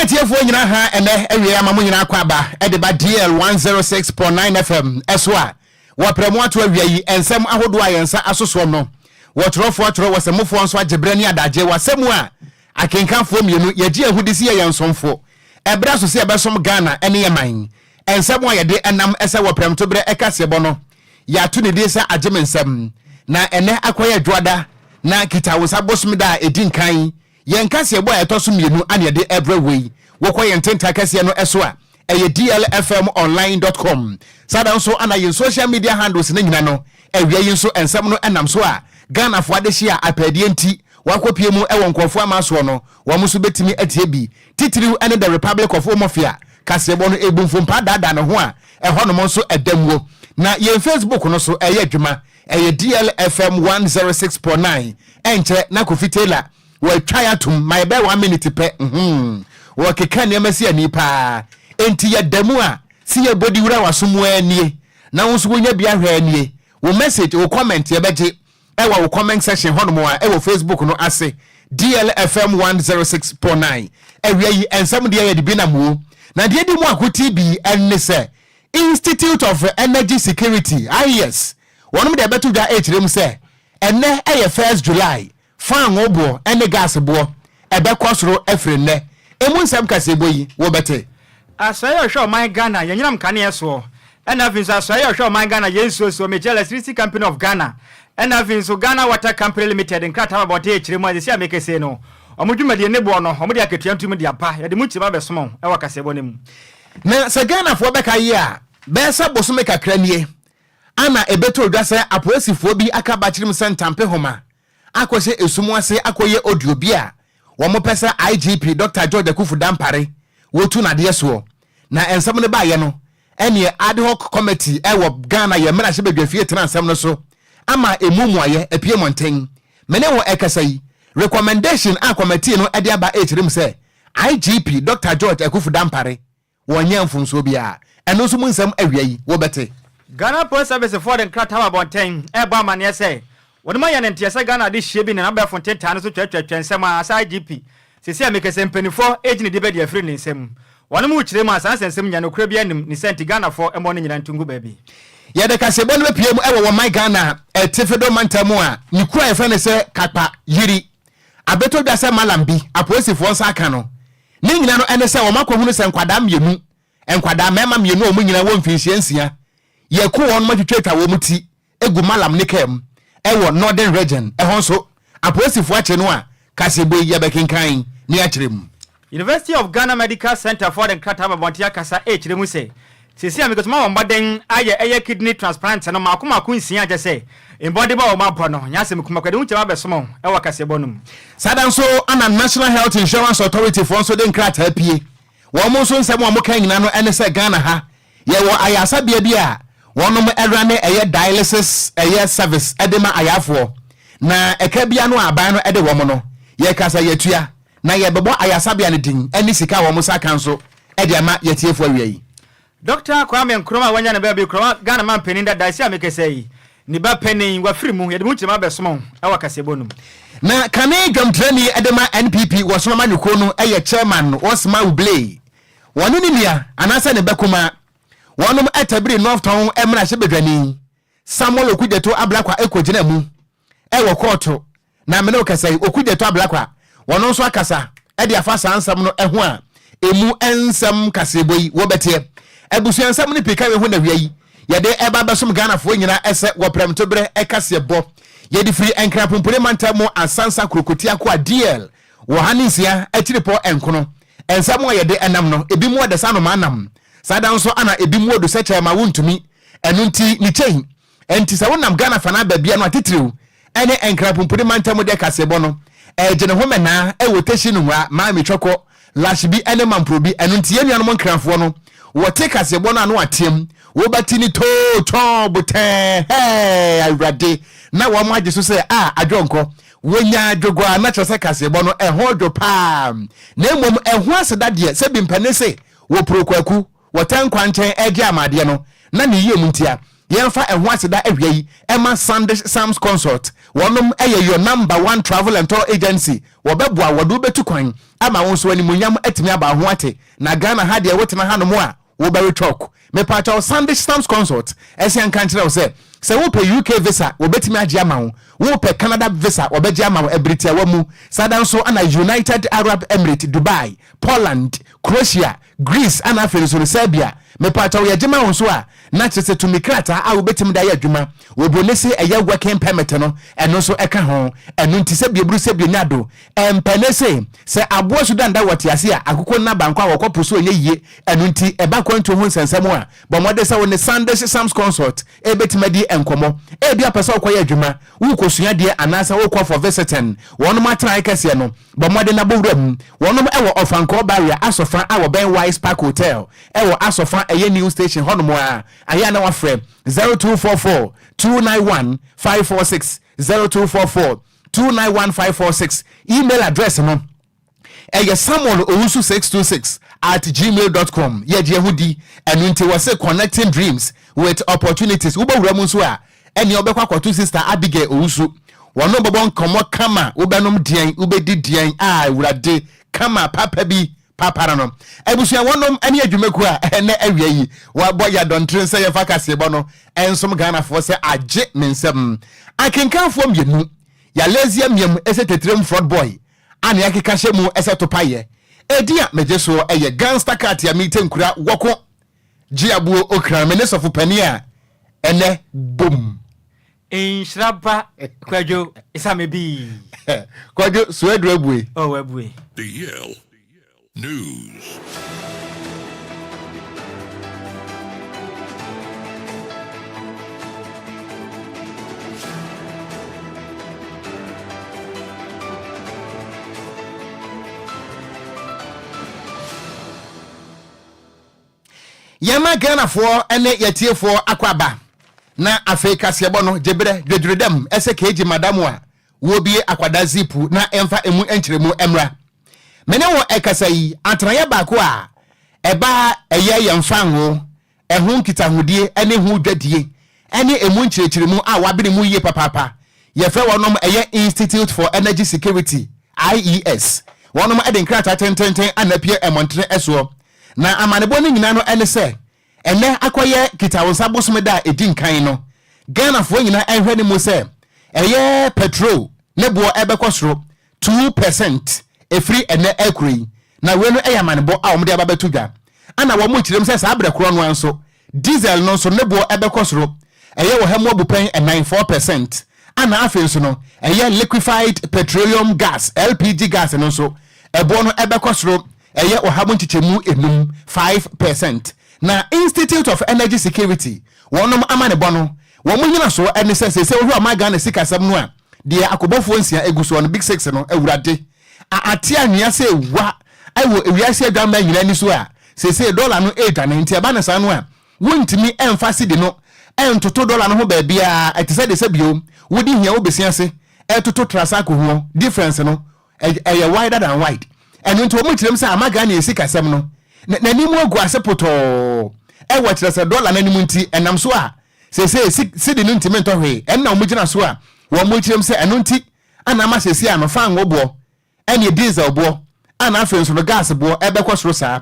Yɛtiefoɔ nyinaa ha ɛnɛ awie ama mo nyinaa kɔ aba ɛde ba DL 106.9 FM ɛso a wɔprɛ mo ato awia yi nsɛm ahodoɔ a yɛn nsa asosoɔ no. Wɔtwerɛfoɔ atwerɛ, wɔsɛmofoɔ nso agye berɛ ne adagye wɔasɛm a akenkanfoɔ mmienu yɛgye ahudi si yɛ yɛn nsomfo ɛberɛ so sɛ yɛbɛsom Ghana ne yɛ man. Nsɛm a yɛde ɛnam ɛsɛ wɔ prɛmtoberɛ ɛka seɛbɔ no, yɛato ne din sɛ agye me nsɛm. Na ɛnɛ akɔyɛ adwoada na kita wo nsa bosome da a ɛdi nkan, yɛn kaseɛbɔ a ɛtɔ so mmienu ane yɛde ɛbrɛ wei. Wokɔ yɛn tenta kɛseɛ no ɛso a, ɛyɛ dlfmonline.com. Saa da nso ana yɛn social media handles no nyina no. Awia yi nso nsɛm no ɛnam so a Ghanafoɔ adehye a apɛdeɛ nti wakɔpie mu ɛwɔ nkurɔfoɔ ama soɔ no, wɔn nso bɛtumi atie bi. Titiriw ɛne The Republic of Omofia kaseɛbɔ no ebu mfompa daadaa ne ho a ɛhɔnom nso ɛda muo. Na yɛn Facebook no so ɛyɛ adwuma, ɛyɛ DLFM 106.9. Ɛnkyɛ na Kofi Taylor wɔatwa yɛ atom ma yɛbɛyɛ 1 minute pɛ. Wɔkeka nneɛma si ani paa, enti yɛda mu a si yɛbɔdi wura waso mu anie na wo nso wonya bi ahwɛ anie. Wo message, wo comment, yɛbɛgye ɛwɔ wo comment section hɔnom a ɛwɔ Facebook no ase, DLFM 106.9. Awia yi nsɛm deɛ yɛde bi nam wo na deɛ di mu akoti bi ɛne sɛ Institute of Energy Security, IES, wɔnom deɛ ɛbɛto dwa ɛkyerɛ mu sɛ ɛnɛ ɛyɛ 1 July, fango boɔ ɛne gas boɔ ɛbɛkɔ soro afiri nnɛ. Emu nsɛm kaseɛbɔ yi wɔbɛte. Asɔre a ɔhwɛ ɔman Ghana yɛnyinam kanea soɔ, ɛna afei nso asɔre a ɔhwɛ ɔman Ghana yɛn nsuo soɔ, mekyerɛ Electricity Company of Ghana, ɛna afei nso Ghana Water Company Limited, nkrataa abɔnten akyerɛ mu a sɛsi a mekɛse no, ɔmo dwumadie ne boɔ no, ɔmo de akatua ntom de apa. Yɛde mu kyerɛ abɛsoma ɛwɔ kaseɛbɔ no mu. Na sɛ Ghanafoɔ bɛka yi a, bɛyɛ sɛ bosome kakra nie ana ɛbɛtɔ odwa sɛ apolisifoɔ bi aka bakyerɛ mu sɛ ntampe homa akɔhyɛ esum ase akɔyɛ audio bi a wɔn pɛ sɛ IGP Dr George Akufu Dampare wɔtu n'adeɛ soɔ. Na nsɛm no baayɛ no, ɛneɛ ad hoc committee ɛwɔ Ghana yɛ mmarahyɛ badwafie tena nsɛm no so ama emu muayɛ apue mmɔnten. Mene wɔ ɛkasa yi, recommendation a committee no ɛde aba ɛkyerɛ mu sɛ IGP Dr George Akufu Dampare wɔnyɛ mfomsoɔ biara. Ɛno nso mu nsɛm awia yi wɔbɛte. Ghana Police Service foɔ de nkrataa wɔ abɔnten ɛbɔ amanneɛ sɛ wɔde ma yɛ ne nteɛ sɛ Ghana de hyia bi ne n'abɛɛfo ntentaa no so twɛtwɛtwɛ nsɛm a asa IGP sisi a mekɛsɛ mpanimfoɔ gyina di bɛde afiri ne nsam. Wɔn mu kyerɛ mu a saa nsɛnsɛm nya nokora bi anim ne sɛ nti Ghanafoɔ mmɔ no nyinaa nto ngu baabi. Yɛde kaseɛbɔ no bɛpie mu ɛwɔ wɔman Ghana ɛtifi mantam mu a ne kuro a yɛfrɛ no sɛ Kakpa Yiri. Abɛtɔ dwa sɛ malam bi apolisifoɔ nsa aka no. Ne nyina no ɛne sɛ wɔn akɔhunu sɛ nkwadaa mmienu, nkwadaa mmarima mmienu a wɔn nyinaa wɔ mfinhyia 6, yɛku wɔn ma twitwa wɔn ti egu malam ne kaa mu ɛwɔ Northern Region. Ɛhɔ nso apolisifoɔ akyi no a kaseɛbɔ yi yɛbɛkenkan ne akyerɛ mu. University of Ghana Medical Center foɔ de nkrataa abɔnten akasa ɛkyerɛ mu sɛ sisi a mekɔtuma wɔn mmɔden ayɛ ɛyɛ kidney transplant no maako maako 6 akyɛ sɛ mbɔde ba wɔn abɔ no nyɛ asɛm kuma kɔde nkyɛn abɛsoma ɛwɔ kaseɛbɔ no mu. Saa da nso ana National Health Insurance Authority foɔ nso de nkrataa pie. Wɔn nso nsɛm a wɔka nyinaa no ɛne sɛ Ghana ha yɛwɔ ayasabea bi a wɔnom ɛra ne ɛyɛ dialysis ɛyɛ service ɛde ma ayafoɔ, na ɛka bia no a aban no ɛde wɔn no yɛkasa yɛtua na yɛbɛbɔ ayasabea no din ɛne sika a wɔn nsa ka nso ɛde ama yɛtiefoɔ awia yi. Dr Kwame Nkrumah a wanya ne baabi kuroma Ghana man panin dada si a mekɛsɛ yi ne ba panin wafiri mu, yɛde mu nkyerɛma abɛsoma ɛwɔ kaseɛbɔ no mu. Na kane dwamtirani ɛde ma NPP wɔ sonoma nwekuo no ɛyɛ Chairman Osman Ublay, wɔne ne nua anaasɛ ne bɛkoma wɔnom ɛtabiri North Tongu mmarahyɛ badwani Samuel Okudzeto Ablakwa ɛkɔgyina mu ɛwɔ kɔɔto. Na mene wo kasa yi, Okudzeto Ablakwa wɔno nso akasa ɛde afa saa nsɛm no ɛho a emu nsɛm kaseɛbɔ yi wɔbɛteɛ. Abusua nsɛm no pii ka ho na wia yi yɛde ɛba bɛsom Ghanafoɔ nyinaa ɛsɛ wɔ prɛmtoberɛ ɛkaseɛbɔ. Yɛde firi Nkrapompone mantam mu Asansa Kurokoti ako a DL wɔ ha ne 6 akyiripɔ nkono. Nsɛm a yɛde ɛnam no, ebi mu ɔde sa no anam saa da nso ana ebi mu odu sɛ kyɛn ma wontumi. Ɛno nti ne kyɛn nti sɛ wonam Ghana fa no abaabia no atitiriw ɛne Nkrapompone mantam deɛ, kaseɛbɔ no ɛgye ne ho mɛnaa ɛwɔ tɛhyi no nwura Maame Twɛkɔ Lahye ɛne Mampuro bi. Ɛno nti yɛn nuanom Nkranfoɔ no wɔte kaseɛbɔ no ano ateam wobɛte ne tootɔn botɛn hɛɛ Awurade na wɔn agye so sɛ a adwonkɔ wonya adwogo a na kyerɛ sɛ kaseɛbɔ no ɛho dwo paa. Na mmom ɛho aseda deɛ sɛ bi mpani se wɔ purokwaku wɔtɛn kwankyɛn ɛgye amadeɛ no na ne yie mu ntia. Yɛmfa ɛho aseda awia yi ɛma Sandish Sams Consult. Wɔnom ɛyɛ your number one travel and tour agency. Wɔbɛboa wɔde wobɛtu kwan ama wo nso animuonyam atumi aba ho ate. Na Ghana ha deɛ, wotena hanom a wobɛwe chalk. Mepaakyɛw, Sandish Sams Consult ɛsɛ nka nkyerɛ wo sɛ, sɛ wopɛ UK visa, wɔbɛtumi agye ama wo. Wopɛ Canada visa, wɔbɛgye ama wo ɛbere tiawa mu. Sada nso ana United Arab Emirate, Dubai, Poland, Croatia, Greece, ana afei nso no Serbia. Mepaakyɛw, yɛgye ma wo nso a, na kyerɛ sɛ tumi krataa a wobɛtumi de ayɛ adwuma wɔburoni se ɛyɛ working permit no, ɛno nso ɛka ho. Ɛno nti sɛ bieburu sɛ bionya do ɛmpɛne se sɛ aboa Sudan da wɔte ase a akokɔ nna banko a wɔkɔ po so ɛnyɛ yie. Ɛno nti ɛba kwantuo ho nsɛnsɛm a, bɔ mmɔde sɛ wo ne Sandish Sams Consult ɛbɛtumi adi nkɔmmɔ. Ebi apɛ sɛ wokɔyɛ adwuma, wokɔsua deɛ, anaasɛ wokɔ for visiting, wɔnom atenae kɛseɛ no, bɔ mmɔde na bɔwura mu. Wɔnom ɛwɔ Ɔfankɔɔ Barrier, Asɔfa a wɔbɛn Wise Park Hotel ɛwɔ Asɔfa, ɛyɛ new station hɔnom a ayɛ a na wafrɛ 0244 291 546, 0244 291 546. Email address no ɛyɛ samuel owusu 626@gmail.com. Yɛgye ɛho di. Ɛno nti wɔ sɛ connecting dreams with opportunities. Wobɛwura mu nso a, ɛnea wobɛkɔ akɔto Sister Abigail Owusu. Wɔno bɛbɔ nkɔmmɔ kama. Wobɛnom deɛn, wobɛdi deɛn a, Awurade kama papa bi papara no. Abusua, wɔnom ne adwumakuo a ɛnɛ awia yi wɔabɔ yɛ adɔntere sɛ yɛmfa kaseɛbɔ no ɛnsom Ghanafoɔ sɛ agye me nsɛm. Akenkanfoɔ mmienu yɛalɛsia mmiam ɛsɛ tetirem fraud boy a ne akeka hyɛ mu ɛsɛ topayɛ ɛdi a megye soɔ ɛyɛ gangster cat a mete nkura wɔko gye aboɔ okra. Me ne sɔfo pani a ɛnɛ bom. Nhyira ba Kwadwo Isame bi. Kwadwo soaduru abue. Oh, abue. DL News. Yɛma Ghanafoɔ ne yɛtiefoɔ akɔ aba. Na afei kaseɛbɔ no gyeberɛ dwedwere dɛm ɛsɛ keegye madam a wɔbie akwadaa zipu na ɛmfa emu nkyerɛmu mmra. Me ne wo ɛkasa yi, atenaeɛ baako a ɛbaa ɛyɛ yɛn fango ɛho nkitahodie ne ho dwadie ne emu nkyerɛkyerɛmu a wabene mu yie papaapa, yɛfrɛ wɔnom ɛyɛ Institute for Energy Security, IES. Wɔnom de nkrataa tententen anapie mmɔntene ɛsoɔ, na amanebɔ no nyinaa no ɛne sɛ ɛnɛ akɔyɛ kitawonsa bosome da a ɛdi nkan no, Ghanafoɔ nyinaa ɛnhwɛ ne mu sɛ ɛyɛ petrol ne boɔ ɛbɛkɔ soro 2% ɛfiri ɛnɛ ɛkuro yi. Na wei no ɛyɛ amanebɔ a wɔde aba bɛto dwa. Ana wɔn kyerɛm sɛ saa berɛ korɔ no ara nso diesel no nso ne boɔ ɛbɛkɔ soro ɛyɛ 4% 4%. Ana afei nso no ɛyɛ liquefied petroleum gas, LPG gas no nso, ɛboɔ no ɛbɛkɔ soro ɛyɛ 5% 5%. Na Institute of Energy Security wɔnom amanebɔ no, wɔn nyina so ɛne sɛ sɛ wohwɛ ɔman Ghana sikasɛm no a, deɛ akobɔfoɔ nsia egu soɔ no, big six no, Awurade ate anwea sɛ wa ɛwɔ ewiase adwamma nyinaa ni so a, sese dɔla no ɛredwane. Nti ɛba ne saa no a, wontumi ɛmfa sidi no ɛntoto dɔla no ho baabiara. Ɛte sɛ de sɛ bio wode hia wobɛsi ase ɛtoto trasa akɔhuo, difference no ɛyɛ wider than wide. Ɛno nti wɔn kyerɛm sɛ ama Ghana esi kasɛm no n'anim agu ase potɔɔ ɛwɔ kyerɛ sɛ dɔla n'anim. Nti ɛnam so a sese sidi no ntumi ntɔ hwee. Ɛnna wɔn gyina so a wɔn kyerɛm sɛ ɛno nti ana ama sese ano fango boɔ ɛne diesel boɔ ana afei nso no gas boɔ ɛbɛkɔ soro saa.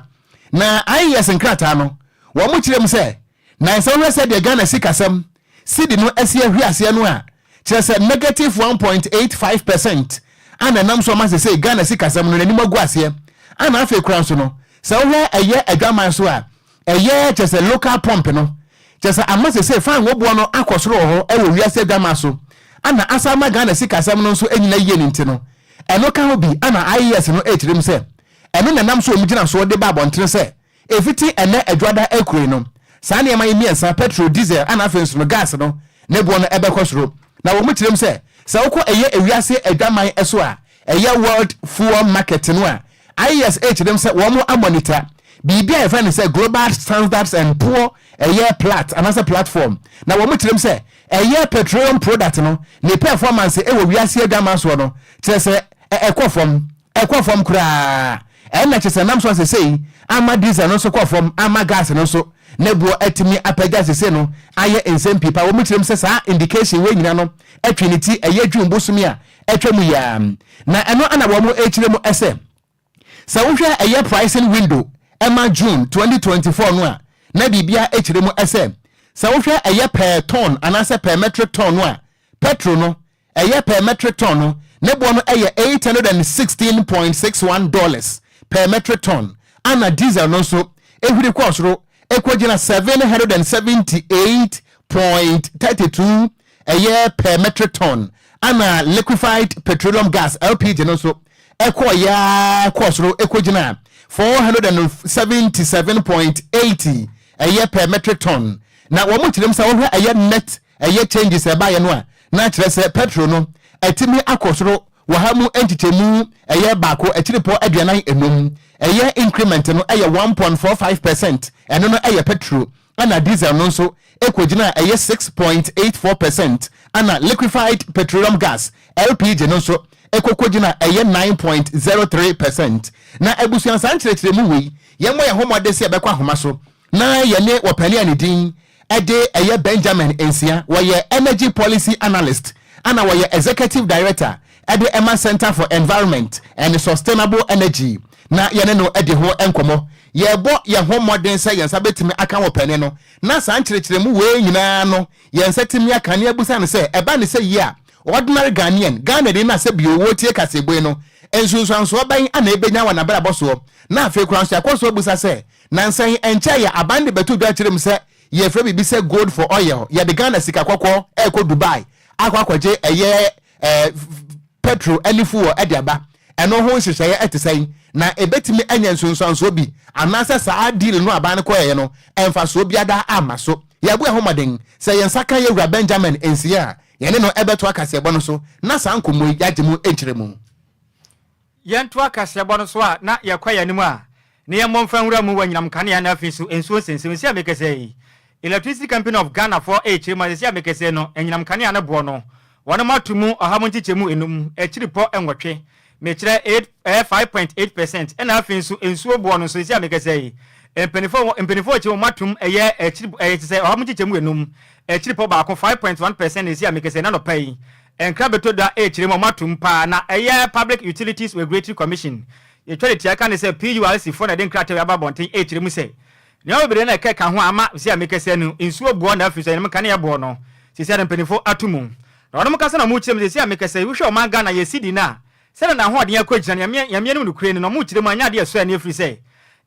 Na IES nkrataa no, wɔn kyerɛ mu sɛ na nsɛm hwɛ sɛ deɛ Ghana sikasɛm sidi no asi ahwi aseɛ no a, kyerɛ sɛ negative 1.85% ana ɛnam so ama sese Ghana sikasɛm no n'anim agu aseɛ. Ana afei kora nso no, sɛ wohwɛ ɛyɛ adwaman so a, ɛyɛ kyerɛ sɛ local pump no, kyerɛ sɛ ama sese fango boɔ no akɔ soro wɔ hɔ ɛwɔ wiase adwaman so, ana asa ama Ghana sikasɛm no nso nyina yie ne. Nti no ɛno ka ho bi ana IES no ɛkyerɛ mu sɛ ɛno na nam so wɔn gyina soɔ de ba abɔntene sɛ ɛfiti ɛnɛ adwada akure no, saa nneɛma yi mmiɛnsa, petrol, diesel, ana afei nso no gas no, ne boɔ no ɛbɛkɔ soro. Na wɔn kyerɛ mu sɛ, sɛ wokɔ ɛyɛ ewiase adwaman ɛso a ɛyɛ world fuel market no a, IES ɛkyerɛ mu sɛ wɔn amonitor biribi a yɛfrɛ no sɛ Global Standards and Poor ɛyɛ plat anaasɛ platform. Na wɔn kyerɛ mu sɛ ɛyɛ petroleum product no ne performance ɛwɔ wiase adwaman soɔ no, kyerɛ sɛ ɛkɔ fam, ɛkɔ fam koraa. Ɛna kyerɛ sɛ nam so a sesei ama diesel no nso kɔ fam ama gas no nso ne boɔ atumi apagya sesei no ayɛ nsɛm pii paa. Wɔn kyerɛ mu sɛ saa indication wei nyina no atwi ne ti ɛyɛ June bosome a atwa mu yi ara. Na ɛno ana wɔn rekyerɛ mu sɛ sɛ wohwɛ ɛyɛ pricing window ɛma June 2024 no a na biribiara kyerɛ mu sɛ sɛ wohwɛ ɛyɛ per ton anaasɛ per metric ton no a petrol no Ɛyɛ per metric ton no, ne boɔ no yɛ $816.61 per metric ton, ana diesel no nso huri kɔɔ soro kɔgyina 778.32 ɛyɛ per metric ton, ana liquefied petroleum gas, LPG, no nso kɔeɛ ara kɔɔ soro kɔgyina 477.80 ɛyɛ per metric ton. Na wɔn kyerɛ mu sɛ wohwɛ ɛyɛ net ɛyɛ changes a ɛbaeɛ no a, na kyerɛ sɛ petrol no atumi akɔ soro wɔ ha mu nkyekyɛmu ɛyɛ baako akyiripɔ 45, ɛyɛ increment no ɛyɛ 1.45%, ɛno no ɛyɛ petrol, ɛna diesel no nso ɛkɔgyina ɛyɛ 6.84%, ɛna liquefied petroleum gas, LPG, no nso ɛkɔkɔgyina ɛyɛ 9.03%. Na abusua, saa nkyerɛkyerɛmu wei, yɛmmɔ yɛn ho mmɔden sɛ yɛbɛkɔ ahoma so na yɛne wɔpani a ne din ɛde ɛyɛ Benjamin Nsia, wɔyɛ energy policy analyst ana wɔyɛ executive director ɛde ɛma Center for Environment and Sustainable Energy, na yɛne no ɛde ho nkɔmmɔ. Yɛbɔ yɛn ho mmɔden sɛ yɛn nsa bɛtumi aka wɔ pɛne no na saa nkyerɛkyerɛmu wei nyinaa no yɛn nsa tumi aka ne abusa no sɛ ɛba ne sɛ yie a, ordinary Ghanaian, Ghana ni na sɛ bio wɔtie kasɛbue no, nsunsuansoɔ bɛn ana ɛbɛnya wɔ n'abrabɔ soɔ? Na afei koraa nso yɛakɔ so abusa sɛ nansan nkyɛn yɛ aban de bɛto dwa kyerɛ mu sɛ yɛfrɛ biribi sɛ gold for oil, yɛde Ghana sika kɔkɔɔ ɛrekɔ Dubai akɔ akɔgye ɛyɛ petrol ne fuel ɛde aba, ɛno ho nhyehyɛeɛ ɛte sɛn, na ɛbɛtumi anya nsunsuansoɔ bi anaasɛ saa deal no aban no kɔɛyɛ no ɛmfasoɔ biada ama so? Yɛabu ɛho mmɔden sɛ yɛn nsa ka yɛwura Benjamin Nsia a yɛne no ɛbɛto akaseɛbɔ no so na saa nkɔmmɔ yi yɛagye mu nkyerɛ mu. Yɛnto akaseɛbɔ no so a na yɛkɔ yɛn anim a ne yɛmmɔ mfa nwura mu wɔ anyinam kanea na afei nso nsuo nsensɛm. Seesei a mekasa yi, Electricity Company of Ghana foɔ rekyerɛ mu a seesei a mekasa yi no anyinam kanea no boɔ no wɔnom ato mu ɔha mu nkyekyɛmu enum akyiripɔ nwɔtwe, mekyerɛ eight ɛyɛ 5.8%. Ɛna afei nso nsuo boɔ no nso seesei a mekasa yi mpanimfoɔ mpanimfoɔ rekyerɛ mu wɔn atom ɛyɛ akyiri ɛyɛ te sɛ ɔha mu nkyekyɛmu enum akyiripɔ baako, 5.1%, seesei a mekasa yi na nɔpa yi nkra bɛtɔ dwa rekyerɛ mu a wɔn atom paa. Na ɛyɛ Public Utilities Regulatory Commission, yɛtwa ne tia ka ne sɛ PURC foɔ, na ɛde nkrataa yi aba abɔnten rekyerɛ mu sɛ nneɛma bebree na ɛka ka ho a ama sɛ a mekasa no nsuo boɔ na afei so anyinam kanea boɔ no sisi a mpanimfoɔ ato mu. Na wɔn kasa na wɔn kyerɛ mu sɛ a mekasa yi, wohwɛ ɔman Ghana yɛ cedi no a, sɛdeɛ n'ahoɔden akɔ gyina no, Nyame Nyame anim nokorɛ ni na wɔn kyerɛ mu anyɛ adeɛ ɛsɔ ani, ɛfiri sɛ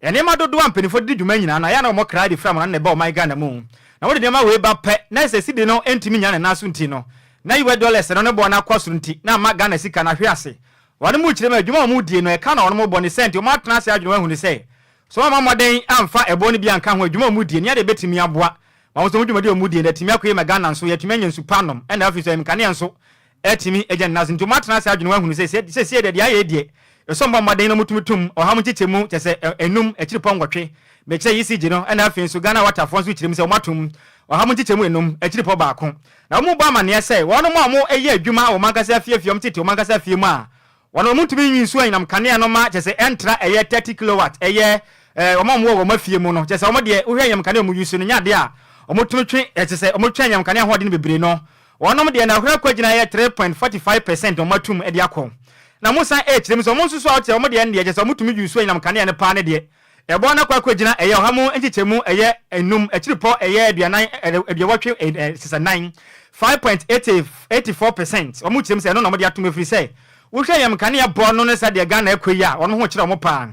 nneɛma dodoɔ a mpanimfoɔ de di dwuma nyinaa no ayɛ na wɔn kra de fira mo na ɛba ɔman Ghana mu. Na wɔde nneɛma wei ba pɛ na sɛ cedi no ntumi nya ne nan so nti no na US dollars no ne boɔ no akɔ soro nti na ama Ghana sika no ahwe ase. Wɔn mu kyerɛ mu adwuma a wɔn die no ɛka na wɔn bɔ ne sɛ nti wɔn atena ase adwene wɔn ahunu sɛ so wɔn mmɔden amfa ɛboɔ no bi anka ho adwuma a wɔn die ne adeɛ bɛtumi aboa ma wɔn nso wɔn dwumadi a wɔn die no atumi akɔ yie ma Ghana nso yɛatumi anya nsu pa nom ɛna afei nso nkanea nso atumi agya ne nan so. Nti wɔn atena ase adwene wɔn ahunu sɛ sɛsie deɛ deɛ ayɛ deɛ ɛsɔ mbɔ mmɔden na wɔtumi tum ɔha mu nkyekyɛ mu kyɛ sɛ enum akyiripɔ nwɔtwe, mekyerɛ ECG no. Ɛna afei nso Ghana Waterfoɔ nso kyerɛ mu sɛ wɔn atum ɔha mu nkyekyɛ mu enum akyiripɔ baako. Na wɔn bɔ amanneɛ sɛ wɔn a wɔyɛ adwuma wɔ wɔn ankasa afiefie, wɔn tete wɔn ankasa afie mu a wɔn wɔn ntumi nyi nsuo anyinam kanea no ma kyɛ sɛ ɛntra ɛyɛ 30 kilowatt, ɛyɛ wɔn a wɔwɔ wɔn afie mu no, kyɛ sɛ wɔn deɛ wohwɛ anyinam kanea a wɔn use no nyɛ adeɛ a wɔtumi twe, ɛkyɛ sɛ wɔn twe anyinam kanea ahoɔden bebree no, wɔnom deɛ na ahwɛ akɔ gyina ɛyɛ 3.45% wɔn atum de akɔ. Na wɔn san ɛrekyerɛ mu sɛ wɔn nso so a wɔte wɔn deɛ no deɛ kyɛ sɛ wɔtumi use anyinam kanea no paa no deɛ ɛbɔ no akɔ akɔgyina ɛyɛ ɔha mu nkyekyɛmu ɛyɛ enum akyiripɔ ɛyɛ aduanan aduɔwɔtwe sesa nan, 5.84%. Wɔn kyerɛ mu sɛ ɛno na wɔde atom ɛfiri sɛ wohwɛ anyinam kanea bɔ no ne sɛdeɛ Ghana ɛkɔ yi a wɔn ho kyerɛ wɔn paa,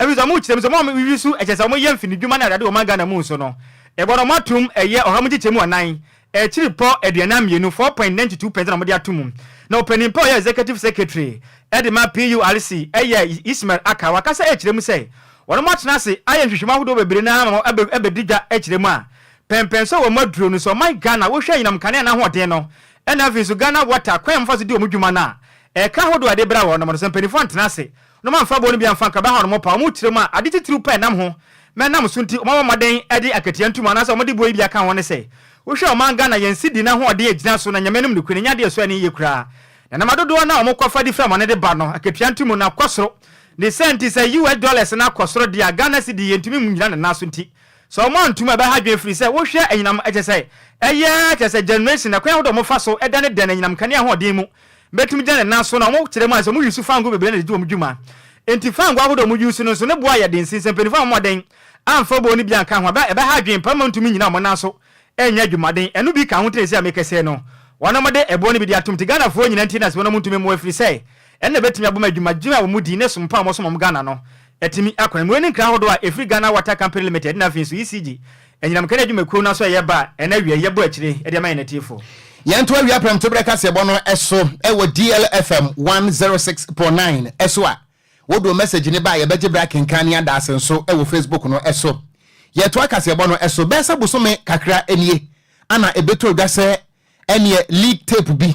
ɛfiri sɛ wɔn kyerɛ mu sɛ wɔn a wɔyi so ɛkyɛ sɛ wɔyɛ mfinidwuma ne adeade wɔ ɔman Ghana mu nso no ɛbɔ no wɔn atom ɛyɛ ɔha mu nkyekyɛmu anan akyiripɔ 42, 4.92%, na wɔde ato mu. Na ɔpanin pa a ɔyɛ Executive Secretary de ma PURC yɛ Ismail Aka, wakasa rekyerɛ mu sɛ wɔn atena ase ayɛ nhwehwɛmu ahodoɔ bebree no ara ma abɛdi dwa kyerɛ mu a pɛnpɛnso a wɔn aduro no sɛ ɔman Ghana wohwɛ anyinam kanea no ahoɔden no ɛna afei nso Ghana Water kwan a wɔfa so di wɔn dwuma no a ɛka ahodoɔ a ɛde brɛ wɔn no sɛ mpanimfoɔ antena ase na wɔamfa boɔ no bi amfa nka bɛha wɔn pa. Wɔn kyerɛ mu a ade titiriw pa ɛnam ho ma ɛnam so nti wɔabɔ mmɔden de akatua ntom anaasɛ wɔde boɔ yi bi aka ho ne sɛ wohwɛ ɔman Ghana yɛn cedi no ahoɔden agyina so na Nyame anim nokorɛ no nyɛ adeɛ a ɛsɔ ani yie koraa na nama dodoɔ no a wɔkɔfa de firi amane de ba no akatua ntom no akɔ soro. Ne saa nti sɛ US dollars no akɔ soro deɛ a Ghana cedi yɛntumi nnyina ne nan so nti sɛ wɔn antum a ɛbɛha adwene firi sɛ wohwɛ anyinam kyerɛ sɛ ɛyɛ kyerɛ sɛ generation ɛkwan ahodoɔ a wɔfa so dane dane anyinam nkanea ahoɔden mu bɛtumi gyina ne nan so na wɔn kyerɛ mu a sɛ wɔn use fango bebree na de di wɔn dwuma nti fango ahodoɔ a wɔn use no nso ne boɔ ayɛ den nti sɛ mpaninfoɔ ammɔ mmɔden amfa oboɔ no bi anka ho a ɛbɛha adwene paa ma wɔntumi nnyina wɔn nan so nyɛ adwumaden ɛno bi ka ho nti na ɛsei a mekɛsɛɛ no wɔnom de ɛboɔ no bi de atom nti Ghanafoɔ nyina nti na sɛ wɔnom ntumi mmoa ɛfiri sɛ Ɛno na ɛbɛtumi aboa ma dwumadie a wɔdi ne som pa a wɔsom wɔn Ghana no atumi akɔ anim. Wei ne nkra ahodoɔ a ɛfiri Ghana Water Company Limited na afei nso ECG, Anyinam Nkanea Adwumakuo no aso a ɛyɛ ba a ɛnnɛ awia yi yɛbɔ akyire de ama yɛn atiefoɔ. Yɛnto awia prɛmtoberɛ kaseɛbɔ no so wɔ DLFM 106.9 so a, wode wo message no ba a yɛbɛgye berɛ akenkan ne ada ase nso wɔ Facebook no so. Yɛtoa kaseɛbɔ no so bɛyɛ sɛ bosome kakra nie ana ɛbɛtɔ dwa sɛ ɛneɛ leak tape bi,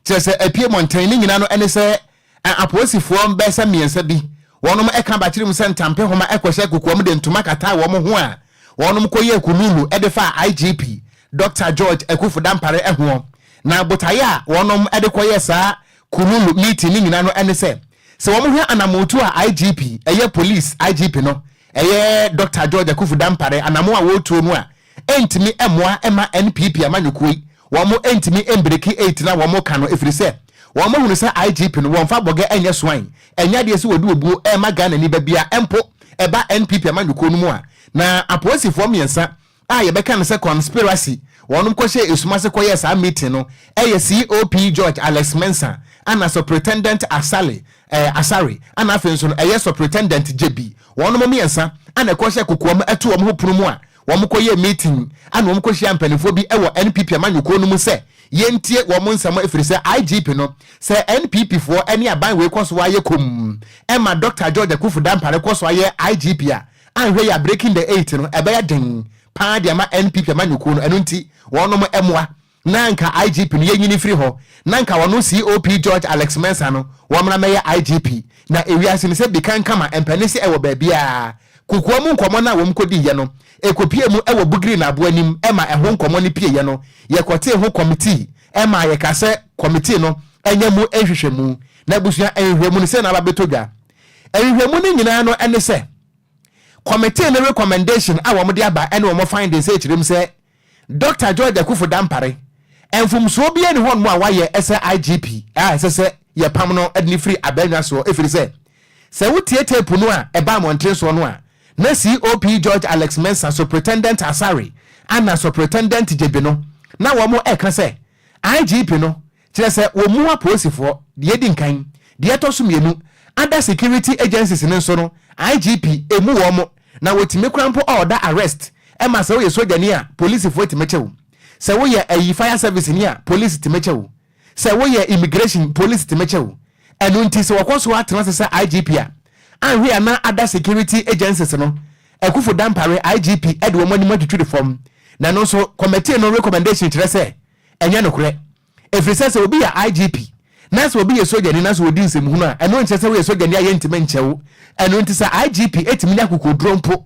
kyerɛ sɛ apue mmɔntene, ne nyina no ɛne sɛ apolisifoɔ bɛyɛ sɛ mmiɛnsa bi wɔnom ɛka bakyere mu sɛ ntampe homa ɛkɔhyɛ kokoam de ntoma kataa wɔn ho a wɔnom kɔyɛɛ kululu ɛde faa IGP Dɔkta George Akuffo Dampare ɛhoɔ. Na botaeɛ a wɔnom ɛde kɔyɛɛ saa kululu meeting ne nyina no ɛne sɛ sɛ wɔn hwɛ anamootuo a IGP ɛyɛ police IGP no ɛyɛ Dɔkta George Akuffo Dampare anamo a wɔretuo no a ɛntumi mmoa mma NPP amanyɔkuo yi wɔn ntumi mbreki eit no a wɔn ka no ɛfiri sɛ wɔn ahunu sɛ IGP no wɔnfa bɔgɛ nyɛ soan ɛnyɛ adeɛ sɛ wɔde obuo rema Ghanani ba biara mpo ɛba NPP amanyɔkuo no mu a na apolisifoɔ mmiɛnsa a yɛbɛka no sɛ conspiracy wɔnom kɔhyɛɛ esum ase kɔyɛɛ saa meeting no ɛyɛ COP George Alex Mensah ana Superintendent Asale eh, Asare ana afei nso no ɛyɛ Superintendent Gyebi wɔnom mmiɛnsa ana ɛkɔhyɛ kokoam ɛto wɔn ho pono mu a Wɔkɔyɛɛ meeting ana wɔkɔhyiaa mpaninfoɔ bi wɔ NPP amanyɔkuo no mu sɛ yɛntie wɔn nsɛm ɛfiri sɛ IGP no sɛ NPP foɔ ne aban wei kɔ so ara yɛ komm ma Doctor George Akuffo Dampare kɔ so ayɛ IGP a anhwɛ yie a breaking the eight no ɛbɛyɛ den paa de ama NPP amanyɔkuo no ɛno nti wɔnom mmoa Na anka IGP no yɛnyini mfiri hɔ, na anka ɔno COP George Alex Mensah no wɔmmra mmɛyɛ IGP. Na ewiase no sɛ bi kankama mpɛ ne sɛ ɛwɔ baabiara. Kokoa mu nkɔmmɔ no a wɔn kɔdiiɛ no, ɛkɔpuee mu wɔ Bugiri Naaboa anim ma ɛho nkɔmmɔ no pieeɛ no, yɛkɔtee ho kɔmitii maa yɛkaa sɛ kɔmitii no nyɛ mu nhwehwɛmu. Na abusua nhwehwɛmu no sei na aba bɛtɔ dwa. Nhwehwɛmu no nyinaa no ne sɛ, kɔmitii no recommendation a wɔde aba ne wɔn findings ɛkyerɛ mu sɛ, Dɔkta George Akuffo Dampare, mfomsoɔ biara nni hɔnom a wayɛ sɛ IGP a ɛsɛ sɛ yɛpam no de no firi abannwa soɔ ɛfiri sɛ, sɛ wotie tape no a ɛbaa mmɔnten soɔ no a, na COP George Alex Mensah, Superintendent Asare ana Superintendent Gyebi no na wɔn ɛka sɛ IGP no Kyerɛ sɛ wɔmmu apolisifoɔ, deɛ ɛdi nkan. Deɛ ɛtɔ so mmienu, other security agencies no nso no, IGP mmu wɔn, na wɔtumi koraa mpo order arrest ma sɛ woyɛ sogyani a, polisifoɔ tumi kye wo. Sɛ woyɛ ayi fire service ni a, polisi tumi kye wo. Sɛ woyɛ immigration, polisi tumi kye wo. Ɛno nti sɛ wɔkɔ so ara tena ase sɛ IGP a, anhwɛ a na other security agencies no, Akuffo Dampare, IGP, de wɔn anim atwitwiri fam. Na ɛno nso, committee no recommendation kyerɛ sɛ ɛnyɛ nokorɛ. Ɛfiri sɛ sɛ obi yɛ IGP na sɛ obi yɛ sogyani na sɛ ɔdi nsɛmhunu a, ɛno nkyerɛ sɛ woyɛ sogyani a yɛntumi nkyɛ wo. Ɛno nti sɛ IGP tumi nya akokoɔduro mpo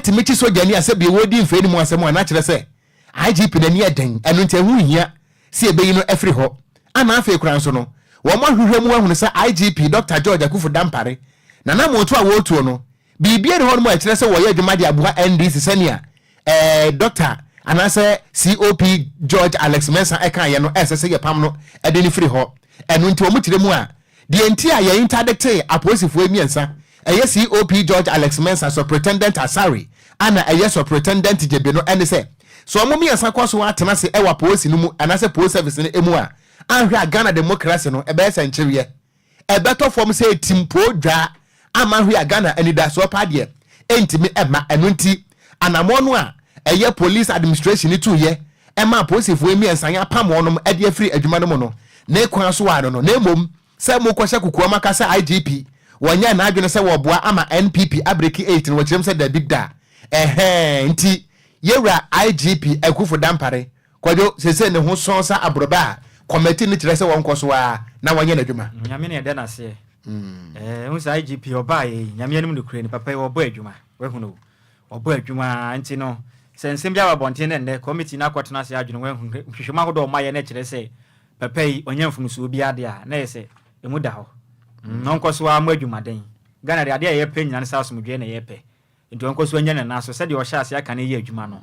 tumi kye sogyani a sɛdeɛ wɔredi mfeɛ no mu asɛm a, na kyerɛ sɛ IGP n'ani yɛ den. Ɛno nti ɛho nhia sɛ yɛbɛyi no afiri hɔ. Ana afei koraa nso no, wɔahwehwɛ mu ahunu sɛ IGP Dɔkta George Akuffo Dampare, n'anammɔntuo a wɔretuo no, Biribiara nni hɔnom a ɛkyerɛ sɛ wɔyɛ adwuma de aboa NDC sɛnea ɛɛ Dɔkta anaasɛ COP George Alex Mensah ɛkaeɛ no, ɛsɛ sɛ yɛpam no de no firi hɔ. Ɛno nti wɔn kyerɛ mu a, deɛ nti a yɛ interdictee apolisifoɔ yi mmiɛnsa, ɛyɛ COP George Alex Mensah, Superintendent Asare, ana ɛyɛ Superintendent Gyebe no ɛne sɛ, sɛ wɔn mmiɛnsa kɔ so ara tena ase ɛwɔ apolisi no mu anaasɛ police service no mu a, anhwɛ a Ghana democracy no ɛbɛyɛ sɛ nkyeweɛ. ɛbɛtɔ fam sɛ timpoo dwa ama hwee a Ghana anidasoɔ paa deɛ ɛntumi mma. Ɛno nti anammɔn no a ɛyɛ police administration no tuiɛ ɛma apolisifoɔ yi mmiɛnsa yɛapam wɔnom de afiri adwuma no mu no ne kwan so ara no no na mmom sɛ mokɔhyɛ kokoam aka sɛ IGP wɔnyɛɛ n'adwene sɛ wɔboa ama NPP abreki 8 no wɔkyerɛm sɛ dabi da ɛhɛɛ nti yɛwura IGP Akuffo Dampare Kwadwo, seesei ne ho sɔn sɛ aborɔbɛ a kɔmɛti no kyerɛ sɛ wɔnkɔ so ara na wɔnyɛ n'adwuma. Nyame na yɛda no aseɛ. Ɛɛ wohu sɛ IGP ɔbaeɛ yi, Nyame anim nokorɛ ni, papa yi ɔbɔ adwuma. Wahunu o. Ɔbɔ adwuma nti no, sɛ nsɛm bi aba abɔnten na nnɛ kɔmiti no akɔtena ase adwene ho ahu nhwehwɛmu ahodoɔ a wɔayɛ no kyerɛ sɛ papa yi ɔnyɛ mfomsoɔ biara deɛ a, na ɛyɛ sɛ ɛmu da hɔ. Mm, ɔnkɔ so ara mmɔ adwumaden. Ghana deɛ, adeɛ a yɛpɛ nyinaa ne sɛ asomdwoeɛ na yɛpɛ. Nti ɔnkɔ so nyɛ ne nan so sɛdeɛ ɔhyɛ aseɛ aka no yɛ adwuma no.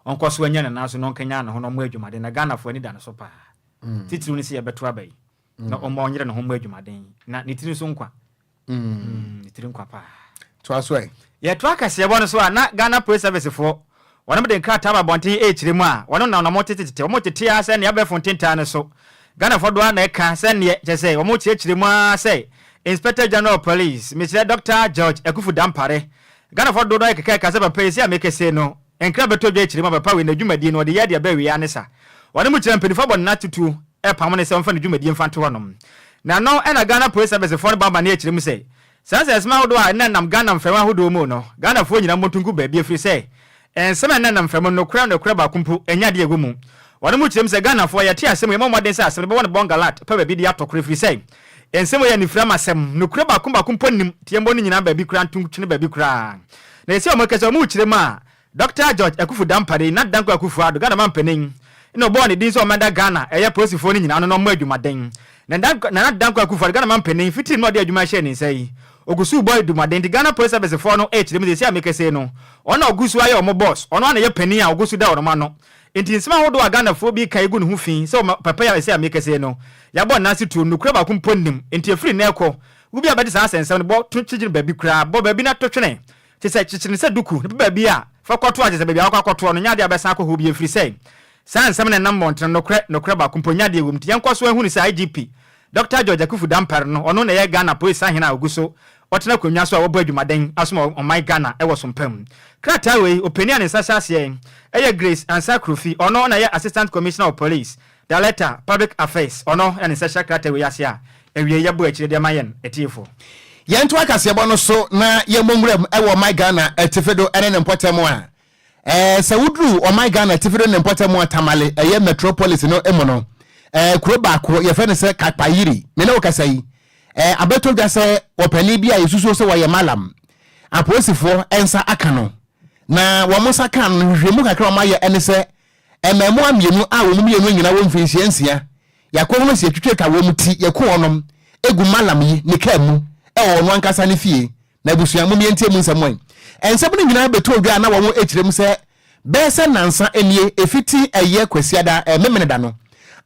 Ɔnkɔ so nyɛ ne nan so na ɔnkanyan ne ho na ɔmmɔ adwumaden na Ghanafoɔ ani da ne so paa. Titiriw ne sɛ yɛbɛto aba yi na ɔmma ɔnyere ne ho mmɔ adwumaden na ne tiri nso nkwa. Ne tiri nkwa paa. Toa so ɛ. Yɛtoa kaseɛbɔ no so a, na Ghana Police Service foɔ wɔnom de nkrataa aba abɔnten rekyerɛ mu a wɔnom nam na wɔtetetete, wɔn tete ara sɛ nea abɛɛfo ntentan no so. Ghanafoɔ dodoɔ ara na ɛka sɛ neɛ kyerɛ sɛ wɔn kyerɛkyerɛ mu ara sɛ Inspector General of Police, mekyerɛ Dɔkta George Akuffo Dampare. Ghanafoɔ dodoɔ no ara keka ɛka sɛ papa yi sei a mekese no nkra bɛtɔ dwa akyire mu a papa wei n'adwumadie no ɔde yɛ de aba awieɛ ara ne sa. Wɔnom kyerɛ mpaninfoɔ abɔ ne nan tutuo repamo no sɛ ɔmfa ne dwumadie mfa nto hɔnom. Na ɛno na Ghana Police Service foɔ no bɔ amaneɛ kyerɛ mu sɛ Saa nsɛnsɛm ahodoɔ a ɛnenam Ghana mfɛm ahodoɔ mu no, Ghanafoɔ nyinaa mmɔto ngu baabi ɛfiri sɛ nsɛm a ɛnenam mfɛm no nokorɛ nokorɛ baako mpo ɛnyɛ adeɛ a ɛwɔ mu. Wɔnom kyerɛ mu sɛ Ghanafoɔ yɛte asɛm yɛmmɔ mmɔden sɛ asɛm no bɛwɔ no bɔngalat pɛ baabi de atɔ korɔ ɛfiri sɛ nsɛm wei yɛ anifiramasɛm, nokorɛ baako baako mpo nnim nti yɛmmɔ ne nyinaa baabi koraa nto ntwene baabi koraa. Na ɛsei wɔn kɛsɛ wɔn kyerɛ mu a Dɔkta George Akuffo Dampare, Nat Dankwa Akuffo Addo, Ghana manpanin, na ɔbɔɔ ne din sɛ ɔmmɛda Ghana ɛyɛ apolisifoɔ no nyinaa ano na ɔmmɔ adwumaden. Na Nana Dankwa Akuffo Addo, Ghana manpanin, fitiri mmerɛ ɔde adwuma hyɛɛ ne nsa yi, ɔgu so rebɔ adwumaden nti Ghana Police Service foɔ no rekyerɛ mu seesei a mekasa yi no, ɔno na ɔgu so ayɛ wɔn boss, ɔno ara na ɛyɛ panin a ɔgu so da wɔn ano. Nti nsɛm ahodoɔ a Ghanafoɔ bi reka yi gu ne ho fi sɛ ɔma papa yi a seesei a mekasa yi no, yɛabɔ ne nan ase tuo no, nokorɛ baako mpo nnim. Nti ɛfiri nnɛ rekɔ, wo bi a bɛte saa asɛnsɛm no, bɔ to kyekyere baabi koraa, bɔ baabi na to twene. Te sɛ kyekyere no sɛ duku na pɛ baabi a fa kɔto a kyerɛ sɛ baabi a wakɔ akɔtoɔ no nyɛ adeɛ a bɛsan akɔ hɔ bio ɛfiri sɛ saa nsɛm no ɛnam mmɔntene no nokorɛ nokorɛ baako mpo nyɛ adeɛ ɛwom nti yɛnkɔ so nhunu sɛ IGP Dɔkta George Akuffo Dampare no ɔno na ɛyɛ Ghana Polisi Sahene a ɔgu so ɔtena akonnwa so a wɔbɔ adwumaden asom ɔman Ghana wɔ som pa mu. Krataa wei ɔpanin a ne nsa hyɛ aseɛ yɛ Grace Ansah Krufi ɔno na ɛyɛ Assistant Commissioner of Police Director, Public Affairs, ɔno na ne nsa hyɛ krataa wei ase a awiei yɛbɔ akyire de ama yɛn atiefo. Yɛntoa kaseɛbɔ no so na yɛmmɔ nwuram wɔ ɔman Ghana atifido ne ne mpɔtam a sɛ woduru ɔman Ghana atifido ne ne mpɔtam a Tamale ɛyɛ metropolis no mu no kuro baako yɛfrɛ no sɛ Kakpayiri. Me ne wo kasa yi abɛtɔ dwa sɛ ɔpanin bi a yɛsusuo sɛ wɔyɛ Malam apolisifoɔ nsa aka no na wɔn nsa ka no nhwehwɛmu kakra wɔn ayɛ ɛne sɛ Mmaamua mmienu a wɔn mmienu nyinaa wɔ mfirinhyia nsia, yɛakɔhunu sɛ yɛtwitwatwa wɔn ti, yɛku wɔnom gu Mallam yi ne kaa mu wɔ ɔno ankasa ne fie. Na abusua, mom yɛntie mu nsɛm ɛ. Nsɛm no nyinaa bɛtɔɔ dwa a na wɔn kyerɛ mu sɛ bɛyɛ sɛ nnansa nie, ɛfiti ɛyɛ Kwasiada, Memeneda no,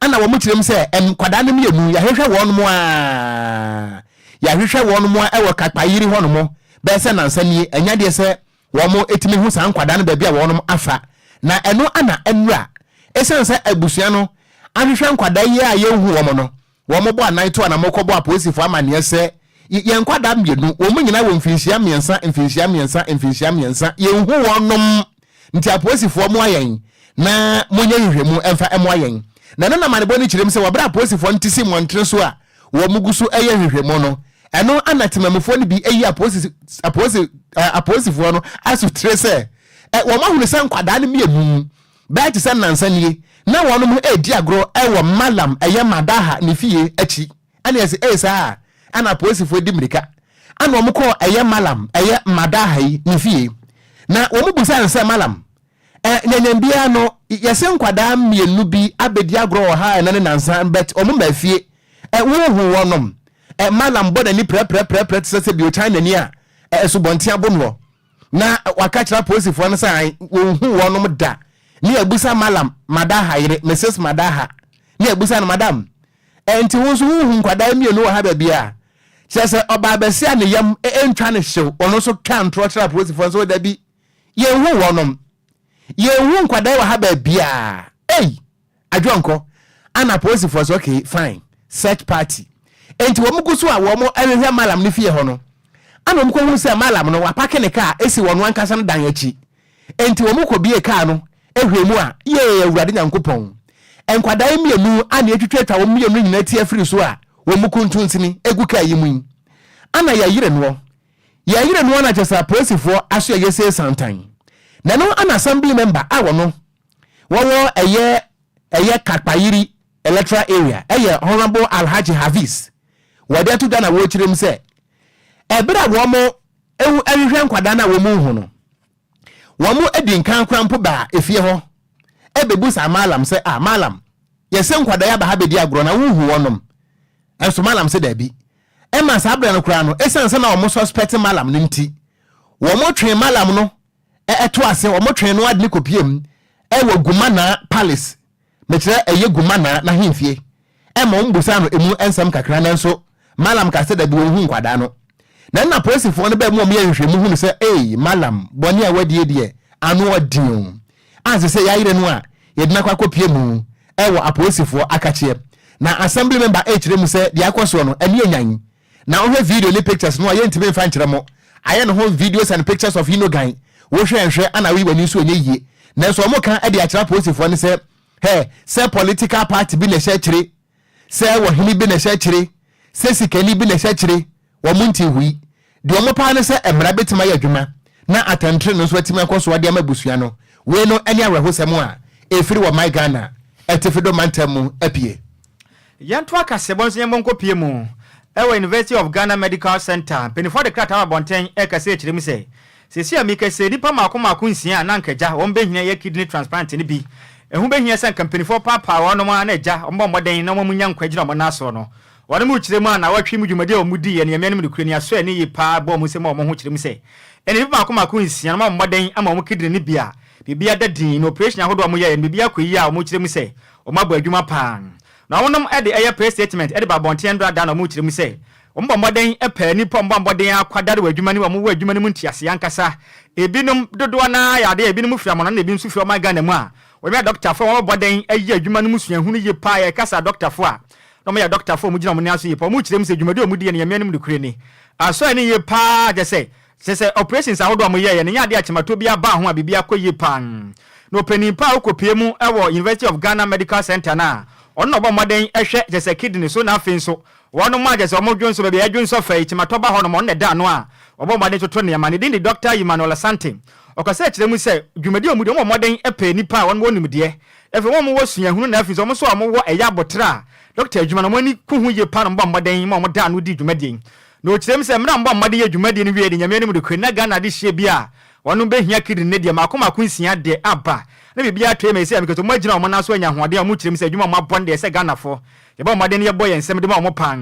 ɛna wɔn kyerɛ mu sɛ nkwadaa no mmienu, yɛahwehwɛ wɔnom a, yɛahwehwɛ wɔnom a wɔ Kakpayiri hɔnom bɛyɛ sɛ nnansa nie, ɛnyɛ adeɛ sɛ wɔtumi hu saa nkwadaa no baabi a wɔnom afa, na ɛno ana nnura. Esiane sɛ abusua no ahwehwɛ nkwadaa yi a yɛnhu wɔn no, wɔbɔ anan to anamɔ kɔbɔ apolisifoɔ amanneɛ sɛ, Yɛn nkwadaa mmienu, wɔn nyinaa wɔ mfinhyia mmiɛnsa, mfinhyia mmiɛnsa, mfinhyia mmiɛnsa, yɛnhu wɔnom, nti apolisifoɔ mmoa yɛn na monyɛ nhwehwɛmu mfa mmoa yɛn. Na ɛno na amanebɔ no kyerɛ mu sɛ wɔ berɛ a apolisifoɔ no te si mmɔntene so a wɔgu so yɛ nhwehwɛmu no, Ɛno na temamufoɔ no bi ayi apolisi, apolisi, eh, apolisifoɔ no asotire sɛ eh, wɔn ahunu sɛ nkwadaa no mmienu bɛyɛ te sɛ nnansa nie na wɔn redi agorɔ wɔ Malam ɛyɛ Madaha ne fie akyi. Ɛna yɛsɛ ee saa a, ɛna apolisifoɔ di mmirika ɛna wɔn kɔɔ ɛyɛ Malam ɛyɛ Madaha yi ne fie na wɔn busa no sɛ Malam Ɛ nyanyam biara no yɛse nkwadaa mmienu bi abɛdi agorɔ wɔ ha ɛnɛ ne nansa but wɔn mmaa fie. Ɛ wonhu wɔnom. Ɛ Mallam bɔ n'ani prɛprɛprɛprɛ te sɛ sɛ bio China ni a ɛ asubɔnten abo noɔ. Na waka kyerɛ apolisifoɔ no sɛ ae wɔnhu wɔnom da. Ne abusa Mallam Madaha yere, Mrs Madaha. Ne abusa no madam ɛ nti wo nso wonhu nkwadaa mmienu wɔ ha baabi a? Kyerɛ sɛ ɔbaa bɛsi a ne yam ntwa ne hyew ɔno nso twa ntorɔ kyerɛ apolisifoɔ no sɛ dabi. Yɛnhu wɔnom. Yɛnhu nkwadaa yi wɔ ha baabiaa. Ei! Adwonkɔ. Ana apolisifoɔ sɛ okay, fine. Search party. Enti wɔn gu so a wɔn rehwehwɛ Mallam no fie hɔ no, ana wɔn kɔhunu sɛ Mallam no wapake ne kaa esi wɔn ankasa no dan akyi. Enti wɔn kɔbie kaa no hwɛɛ mu a, yee Awurade Nyankopɔn! Nkwadaa yi mmienu a na yɛatwitwatwa wɔn mmienu nyinaa ti afiri so a wɔn kuntunsini gu kaa yi mu yi, ana yɛyere noɔ. Yɛn yere no ana kyɛsɛ apolisifoɔ aso ɛyɛ sei santan na ɛno ana assembly member a wɔno wɔwɔ ɛyɛ ɛyɛ Kakpayiri electoral area ɛyɛ Honourable Alhaji Hafiz wɔde ato dwa na wɔrekyerɛ mu sɛ ɛberɛ a wɔn ehu ɛhwehwɛ nkwadaa no a wɔn nhu no wɔn adi nkan koraa mpo baa efie hɔ ɛbɛbu saa Mallam sɛ ah Mallam yɛsɛ nkwadaa yi aba ha bɛdi agorɔ na wonhu wɔnom ɛnso Mallam sɛ daabi. Ɛma saa berɛ no koraa no, ɛsiane sɛ na wɔn suspect Mallam no nti, wɔn twee Mallam no to ase, wɔn twee no ade no kɔpie mu wɔ Gumanaa Palace, mekyerɛ ɛyɛ Gumanaa n'ahemfie, ɛma wɔn busaa no ɛmu nsɛm kakra, nanso Mallam kaa sɛ dabi wɔnhu nkwadaa no. Na ɛnna apolisifoɔ no baa mu a wɔyɛɛ nhwehwɛmu hunu sɛ ei Mallam, bɔne a wadie deɛ ano ɔden o, a sesei yɛayere no a yɛde no akɔ akɔpie mu wɔ apolisifoɔ akakyeɛ. Na assembly member rekyerɛ mu sɛ deɛ akɔ soɔ no ani anyan. Na wohwɛ video ne pictures no a yɛntumi mfa nkyerɛ mo. Ayɛ ne ho videos and pictures of Inogan. Wohwɛ nhwɛ ana woyi w'ani nso ɛnyɛ yie. Nanso wɔka de akyerɛ apolisifoɔ no sɛ hɛ sɛ political party bi na ɛhyɛ akyire, sɛ ɔhene bi na ɛhyɛ akyire, sɛ sikani bi na ɛhyɛ akyire, wɔn nte hui. Deɛ wɔpɛ ara ne sɛ mmara bɛtumi ayɛ adwuma na atɛntrenee nso atumi akɔ so de ama abusua no. Wei no ne awerɛhosɛm a ɛfiri wɔ man Ghana atifido mantam mu apue. Yɛntoa kaseɛbɔ no so yɛmmɔ nkɔpue mu wɔ University of Ghana Medical Centre. Mpanimfoɔ de krataa aba abɔnten rekasa kyerɛ mu sɛ, seesei a merekasa yi, nnipa mmaako mmaako nsia a na anka agya wɔn bɛhia yɛ kidney transplant no bi. Ɛho bɛhia sɛ anka mpanimfoɔ paapaa wɔnom ara na agya wɔn bɔ mmɔden na wɔn nya nkwa gyina wɔn nan soɔ no. Wɔnom rekyerɛ mu a naawɔtwe mu dwumadi a wɔn diiɛ no Nyame anim nokorɛ ni asɔ ani yie paa bɔɔ wɔn nsam wɔ wɔn ho kyerɛ mu sɛ ɛne nnipa mmaako mmaako nsia no wɔabɔ mmɔden ama wɔn kidney no bi a biribi ada dinn na operation ahodoɔ a wɔyɛeɛ no biribi akɔ yie a wɔrekyerɛ mu sɛ wɔabɔ adwuma paa na wɔnom de ɛyɛ press statement de ba abɔnten ɛndora da na wɔrekyerɛ mu sɛ wɔbɔ mmɔden pɛ nnipa a wɔbɔ mmɔden ara kwadare wɔ adwuma no mu a wɔwɔ adwuma no mu nteaseɛ ankasa ebinom dodoɔ no ara yɛ adeɛ a ebinom firi amannɔne na ebinom nso firi ɔman Ghana mu a wɔyɛ adɔkotafoɔ a wɔabɔ mmɔden ayi adwuma no mu suahunu yie paa yɛka sɛ adɔkotafoɔ a na wɔyɛ adɔkotafo a wɔgyina wɔn nan so yie paa. Wɔkyerɛ mu sɛ dwumadi a wɔdi yɛ no Nyame anim nokorɛ ni. Asɔre no yie paa kyerɛ sɛ, kyerɛ sɛ operations ahodoɔ a wɔyɛeɛ no nyɛ adeɛ a kyematoɔ biara baa ho a biribiara kɔ yie paa. Na ɔpanin pa a ɔkɔpue mu wɔ University of Ghana Medical Centre no a ɔno na ɔbɔ mmɔden hwɛ kyerɛ sɛ kidney so na afei nso wɔnom a kyerɛ sɛ wɔdwonsɔ baabi a yɛdwonsɔ fa yi kyematɔ ba hɔnom ɔno na ɛda ano a ɔbɔ mmɔden toto nneɛma. Ne din de Dɔkta Emmanuel Asante. Ɔkasa kyerɛ mu sɛ dwumadi a wɔdi wɔbɔ mmɔden pɛ nnipa a wɔn wɔ nimdeɛ Afei wɔn a wɔwɔ suahunu na afei nso wɔn nso a wɔwɔ ɛyɛ aboterɛ a dɔkta adwuma no wɔn ani ku ho yie paa na wɔbɔ mmɔden ma wɔda ano di dwumadie yi. Na ɔkyerɛ mu sɛ mmerɛ a wɔbɔ mmɔden yɛ dwumadie no wieɛ de Nyame anim nokorɛ na Ghana adehyeɛ bi a wɔnom bɛhia kidney no deɛ mmaako mmaako nsia deɛ aba na biribiara atɔ yie ma ɛsei a mekasa wɔn agyina wɔn nan so anya ahoɔden a wɔn kyerɛ mu sɛ adwuma a wɔabɔ no deɛ ɛsɛ Ghanafoɔ yɛbɔ mmɔden na yɛbɔ yɛn nsam de ma wɔn paa.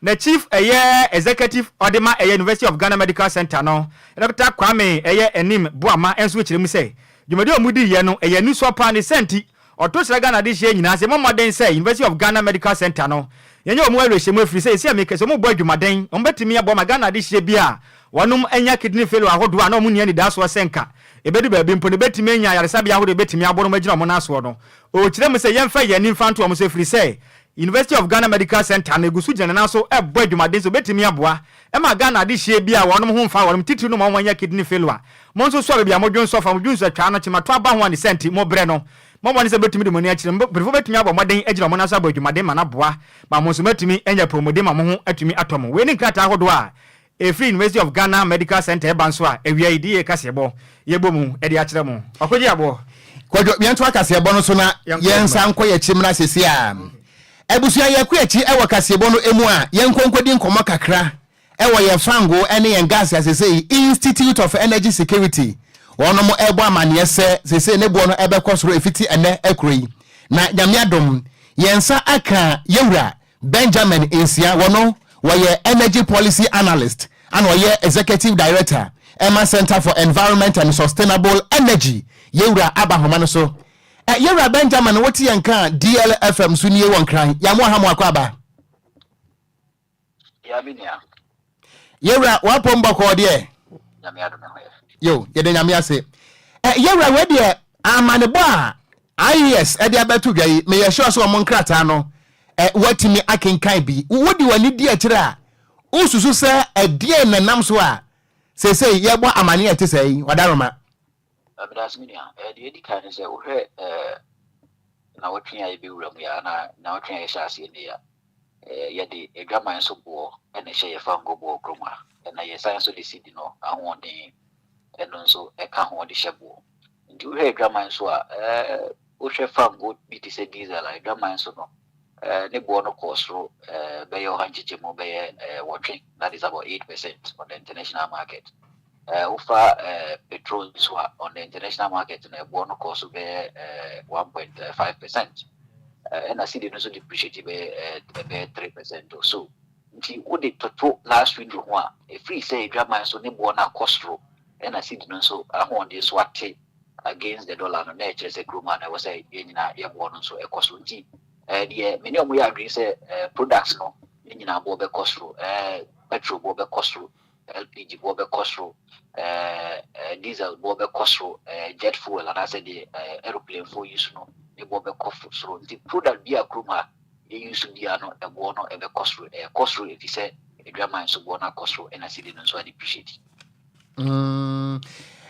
Na Chief ɛyɛ Executive ɔde ma ɛyɛ University of Ghana Medical Centre no Dɔkta Kwame ɛyɛ Anim Boamah nso kyerɛ mu sɛ Dwumadi a wɔdiiɛ no, ɛyɛ anisɔ paa. Ne saa nti, ɔto srɛ Ghana adehyeɛ nyinaa sɛ yɛmmɔ mmɔden sɛ University of Ghana Medical Centre no, yɛnyɛ wɔn awerɛhyɛmu ɛfiri sɛ seesei a meka yi, sɛ wɔbɔ adwumaden, wɔbɛtumi aboa ma Ghana adehyeɛ bi a wɔnom anya kidney failure ahodoɔ a na wɔn nni anidaasoɔ sɛ nka ɛbɛdu baabi mpo no bɛtumi anya ayaresabea ahodoɔ a ɛbɛtumi aboa na wɔagyina wɔn nan soɔ no. Ɔrekyerɛ mu sɛ yɛmfa yɛn ani mfa nto wɔn so ɛfiri sɛ University of Ghana Medical Centre no gu so gyina ne nan so rebɔ adwumaden sɛ obetumi aboa ma Ghana adehyeɛ bi a wɔnom ho mfa wɔnom titiriw no ma wɔanya kidney failure. Mo nso so a baabi a modwonsɔ fa mo dwonsɔ twaa no kyema to aba ho a ne saa nti mobrɛ no. Mommɔ mmɔden sɛ mobetumi de mo ani akyerɛ mu. Mpanyimfo betumi abɔ mmɔden agyina wɔn nan so abɔ adwumaden ma no aboa ma mo nso moatumi anya apɔwmuden ma mo ho atumi atɔ mo. Wei ne nkrataa ahodoɔ a Ɛfiri University of Ghana Medical Centre ɛba nso a, awia yi de yɛ kaseɛbɔ yɛbɔ mu de akyerɛ mo. Ɔkɔgye aboɔ. Kwadwo, yɛntoa kaseɛbɔ no so na yɛnsan nkɔ yɛn akyi mmra seesei ara. Abusua, yɛkɔ akyi wɔ kaseɛbɔ no mu a, yɛnkɔ nkɔdi nkɔmmɔ kakra wɔ yɛn fangoo ne yɛn gas a seesei Institute of Energy Security wɔnom rebɔ amaneɛ sɛ seesei ne boɔ no ɛbɛkɔ soro ɛfiti ɛnnɛ ɛkorɔ yi. Na Nyame adom, yɛn nsa aka yɛwura Benjamin Nsia, wɔno wɔyɛ Energy Policy Analyst ana ɔyɛ Executive Director ɛma Centre for Environment and Sustainable Energy. Yɛwura aba homa no so. Ɛ, Yɛwura Benjamin wote yɛn nka a DLFM so nie wɔ Nkran. Yɛamoa ha mo akɔ aba. Ya me nua. Yɛwura w'apɔm bɔkɔɔ deɛ. Nyame adom ɛho yɛ. Yo, yɛda Nyame ase. Ɛ, yɛwura wei deɛ amanebɔ a IES ɛde abɛto dwa yi, meyɛ sure sɛ wɔn nkrataa no ɛ, woatumi akenkan bi. Wode w'ani di akyire a, wosusu sɛ ɛdeɛn na ɛnam so a seesei yɛbɔ amaneɛ a ɛte sɛɛ yi? Wadaroma. Meda ase me nua. Deɛ ɛdi kan ne sɛ wohwɛ nnawɔtwe a yɛbɛwura mu yi a anaa nnawɔtwe a yɛhyɛ aseɛ nnɛ yi a, yɛde adwaman so boɔ na ɛhyɛ yɛn fango boɔ kurom ha. Ɛna yɛsan nso de sidi no ahoɔden ɛno nso ɛka ho de hyɛ boɔ. Nti wohwɛ adwaman so a, wohwɛ fango bi te sɛ diesel a, adwaman so no ne boɔ no kɔɔ soro bɛyɛ ɔha nkyekyɛmu bɛyɛ wɔtwe, that is about 8% on the international market. Wofa petrol nso a, on the international market no ɛboɔ no kɔɔ so bɛyɛ 1.5%. Ɛna cedi no nso depreciate bɛyɛ 3% or so. Nti wode toto last window ho a, ɛfiri sɛ adwaman so ne boɔ no akɔ soro, ɛna cedi no nso ahoɔden so ate against the dollar no, na ɛkyerɛ sɛ kurom a na ɛwɔ sɛ yɛn nyinaa yɛboɔ no nso ɛkɔ soro. Nti deɛ me ne ɔmo yɛ adwene sɛ products no ne nyinaa boɔ bɛkɔ soro, petrol boɔ bɛkɔ soro, LPG boɔ bɛkɔ soro, diesel boɔ bɛkɔ soro, jet fuel anaasɛ deɛ aeroplane fo use no ne boɔ bɛkɔ soro. Nti product bi a kurom a yɛyi so bia no, ɛboɔ no ɛbɛkɔ soro. Ɛkɔ soro ɛfiri sɛ adwaman so boɔ no akɔ soro, ɛna cedi no nso adepreciate.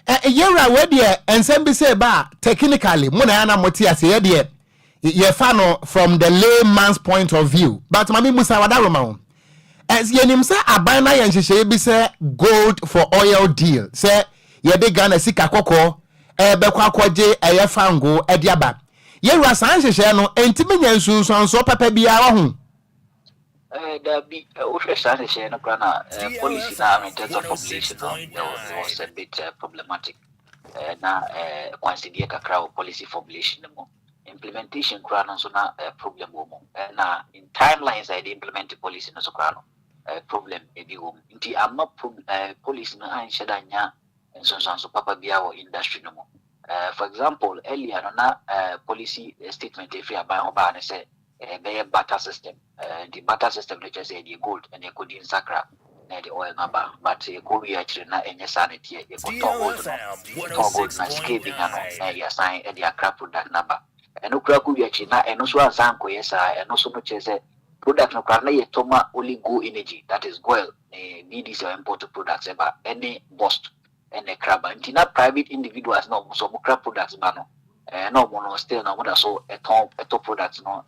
Yɛwura, wei deɛ, nsɛm bi sɛ ba a, technically mo na yɛn na mo te ase, yɛ deɛ yɛfa no from the layman's point of view, but maame musa wadaroma ho, yɛnim sɛ aban na yɛ nhyehyɛeɛ bi sɛ gold for oil deal, sɛ yɛde Ghana sika kɔkɔɔ ɛbɛkɔ akɔgye ɛyɛ fango ɛde aba. Yɛwura, saa nhyehyɛeɛ no ntumi nya nsunsuansoɔ pɛpɛ biara ho? Dabi, wohwɛ saa nhyehyɛeɛ no koraa na policy na, in terms of formulation no, there was a bit problematic, na kwansideɛ kakra wɔ policy formulation no mu. Implementation koraa no nso na problem wɔ mu, na in timelines a yɛde implement policy no so koraa no, problem ebi wɔ mu. Nti ama policy no anhyɛ da nya nsonsanso papa biara wɔ industry no mu. For example, earlier no na policy statement efiri aban hɔ baa ne sɛ ɛbɛyɛ barter system. Nti barter system no kyerɛ sɛ yɛde gold ɛna ɛkɔdi nsakra na yɛde oil no aba, but yɛkɔ wie akyire na ɛnyɛ saa ne teɛ. Yɛkɔtɔn gold no, yɛtɔn gold na sika bi nya no, na yɛasan ɛde akra product no aba. Ɛno kora kɔ wie akyire na ɛno nso ansan nkɔyɛ saa. Ɛno nso no kyerɛ sɛ product no koraa na yɛtɔ ma only Go Energy, that is GOIL ne BDC a import products ɛba, ɛne BOST ɛne kraba. Nti na private individuals na ɔmo nso ɔmo kra products ba no, na ɔmo no still na ɔmo da so ɛtɔn, ɛtɔ products no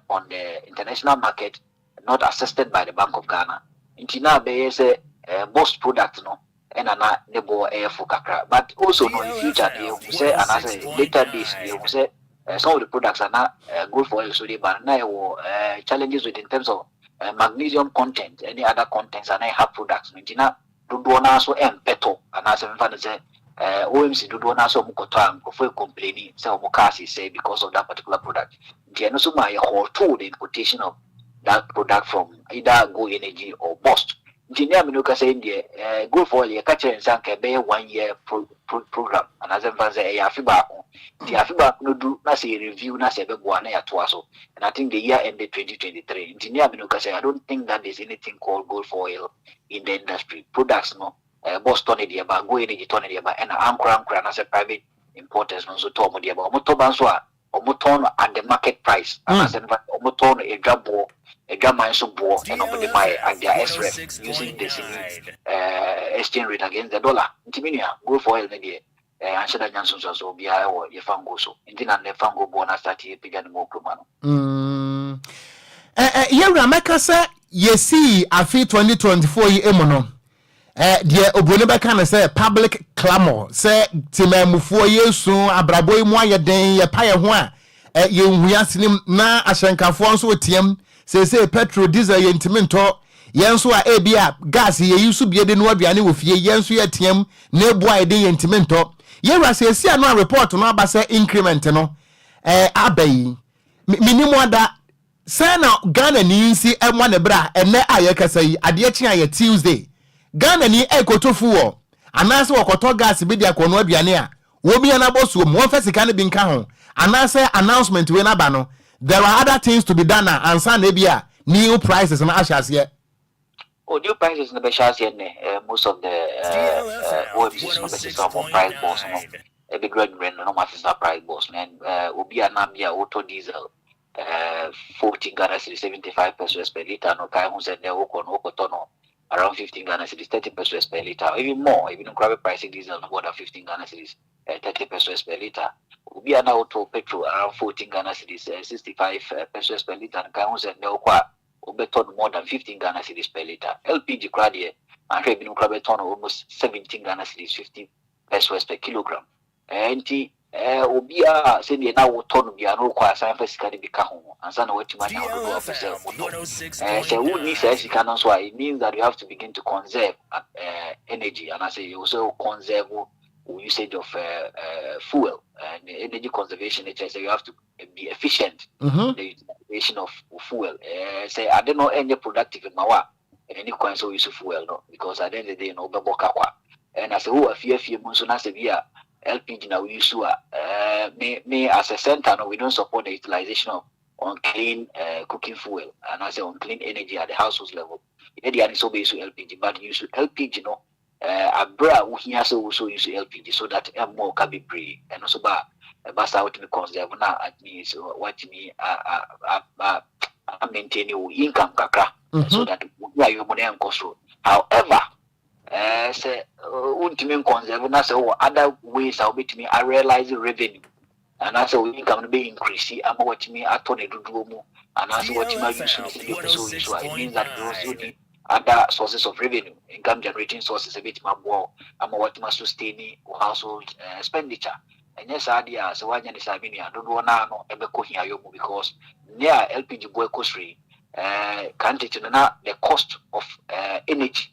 on the international market, not assisted by the Bank of Ghana. Nti na bɛyɛ sɛ BOST product no ɛna na ne boɔ ɛyɛ fo kakra. But also no, in future no, yɛhu sɛ anaasɛ later days no, yɛhu sɛ some of the products are na gold for oil so de ba no na ɛwɔ challenges with in terms of magnesium content, any other contents a na ɛha products no. Nti na dodoɔ naa so ɛmpɛtɔ anaasɛ mfa no sɛ OMC dodoɔ naa so ɔmo kɔtɔ a, nkurɔfoɔ complain sɛ ɔmo cars sɛ because of that particular product. Nti ɛno nso ma yɛ halt the importation of that product from either Go Energy or BOST. Nti ne amino kasa yi deɛ, gold for oil, yɛka kyerɛ nsa nka ɛbɛyɛ one year program anaasɛ mfa sɛ ɛyɛ afe baako. Nti afe baako no du na sɛ yɛ review na sɛ ɛbɛboa na yɛatoa so, and I think the year ended 2023. Nti ne amino kasa, I don't think that there's anything called gold for oil in the industry. Products no, BOST tɔ ne deɛ ba, Go Energy tɔ ne deɛ ba, ɛna ankora ankora anaasɛ private importers no nso tɔ ɔmo deɛ ba. Ɔmo tɔ ba nso a, ɔmo tɔn no at the market price anaasɛ ɔmo tɔn no edwa boɔ, adwaman so boɔ, ɛna ɔmo de ma yɛ at their SREF using the cedi exchange rate against the dollar. Nti mi nua, gold for oil ne deɛ, anhyɛ da nya nsonsanso obiara ɛwɔ yɛ fango so. Nti na ne fango boɔ na start yɛ pagya ne mu wɔ kurom ano. Yɛwura, mɛka sɛ yɛsii afe 2024 yi mu no, deɛ oburoni bɛka no sɛ public clamour, sɛ temamufoɔ yɛsu, abrabɔ yi mu ayɛ den, yɛpa yɛ ho a yɛnhu asenem, na ahyɛnkafoɔ nso team seesei petrol, diesel yɛntumi ntɔ. Yɛn nso a ebi a gas yɛyi so bie de no aduane wɔ fie, yɛn nso yɛteam na ebu a yɛde yɛntumi ntɔ. Yɛwura, sɛ esi ano a report no aba sɛ increment no aba yi, minimu ada sɛ na Ghana ni nsi ɛmɔ ne bra. Ɛnɛ a yɛkasa yi, adeɛ kye a yɛ Tuesday, Ghana ni ɛkɔtɔ fuel anaasɛ wɔkɔtɔ gas bi de akɔno aduane a, wɔn bi anabɔ suom, wɔn fɛ sika no bi nka ho, anaasɛ announcement wei n'aba no, there are other things to be done a ansa na ebi a new prices no ahyɛ aseɛ? Oh, new prices no bɛhyɛ aseɛ nnɛ. Most of the OMCs no bɛsesa ɔmo price boards no. Ɛbɛduru anwummerɛ no na ɔmo asesa price boards no. And obi a nam bi a wotɔ diesel 14 Ghana cedis 75 pesewas per litre no, kae ho sɛ nnɛ wokɔ no, wokɔtɔ no around 15 Ghana cedis 30 pesewas per litre, even more. Ebinom koraa bɛ price diesel no more than 15 Ghana cedis 30 pesewas per litre. Obi a na wotɔ petrol around 14 Ghana cedis 65 pesewas per litre no, kae ho sɛ nnɛ wokɔ a, wobɛtɔ no more than 15 Ghana cedis per litre. LPG koraa deɛ, ahwɛ, ebinom koraa bɛtɔ no almost 17 Ghana cedis 50 pesewas per kilogram. Nti obiara sɛdeɛ na wotɔ no biara no, wokɔ asan fa sika no bi ka ho ansa na watumi anya wo dodoɔ a wopɛ sɛ wotɔ. Sɛ wonni saa sika no nso a, it means that you have to begin to conserve energy anaasɛ you also conserve wo usage of fuel. And energy conservation kyerɛ sɛ you have to be efficient the utilization of fuel. Sɛ ade no ɛnyɛ productive ma wo a, ɛni kwan sɛ wouse fuel no, because at the end of the day no, wobɛbɔ ka kwa. Ɛna sɛ wowɔ afie afie mu nso na sɛ bi a LPG na wouse a, me as a center no, we don't support the utilization of unclean cooking fuel anaasɛ unclean energy at the household level. Yɛde ane sɛ wobɛuse LPG, but use LPG no abere a wohia sɛ wo so use LPG so that ɛmmɔ ka bebree. Ɛno nso ba a, ɛba saa, wotumi conserve na at least watumi a maintain wo income kakra so that wo ayɛ mu no ɛnkɔ soro. However, sɛ wontumi nconserve na sɛ wowɔ other ways a wobɛtumi arealize revenue anaasɛ wo income no bɛ increase ama watumi atɔ ne dodoɔ mu anaasɛ watumi ause no sɛdeɛ wopɛ sɛ wouse a, it means that you also need other sources of revenue, income generating sources ɛbɛtumi aboa wo ama watumi sustain wo household expenditure. Ɛnyɛ saa deɛ a, sɛ woanyɛ ne saa, me nua, dodoɔ naa no ɛbɛkɔ hiayɔ mu, because ne a LPG bo ɛkɔ soro yi, kan tete no na the cost of energy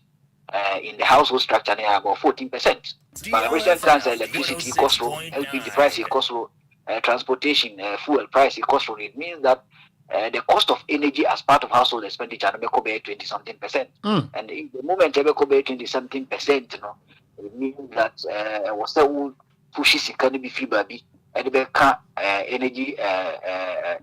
in the household structure no yɛ about 14%, but recent times, electricity kɔ soro, LPG price kɔ soro, transportation fuel price kɔ soro. It means that the cost of energy as part of household expenditure no bɛkɔ bɛyɛ 20 something percent. And in the moment ɛbɛkɔ bɛyɛ 20 something percent no, it means that ɛwɔ sɛ wo push sika no bi firi baabi ɛde bɛka energy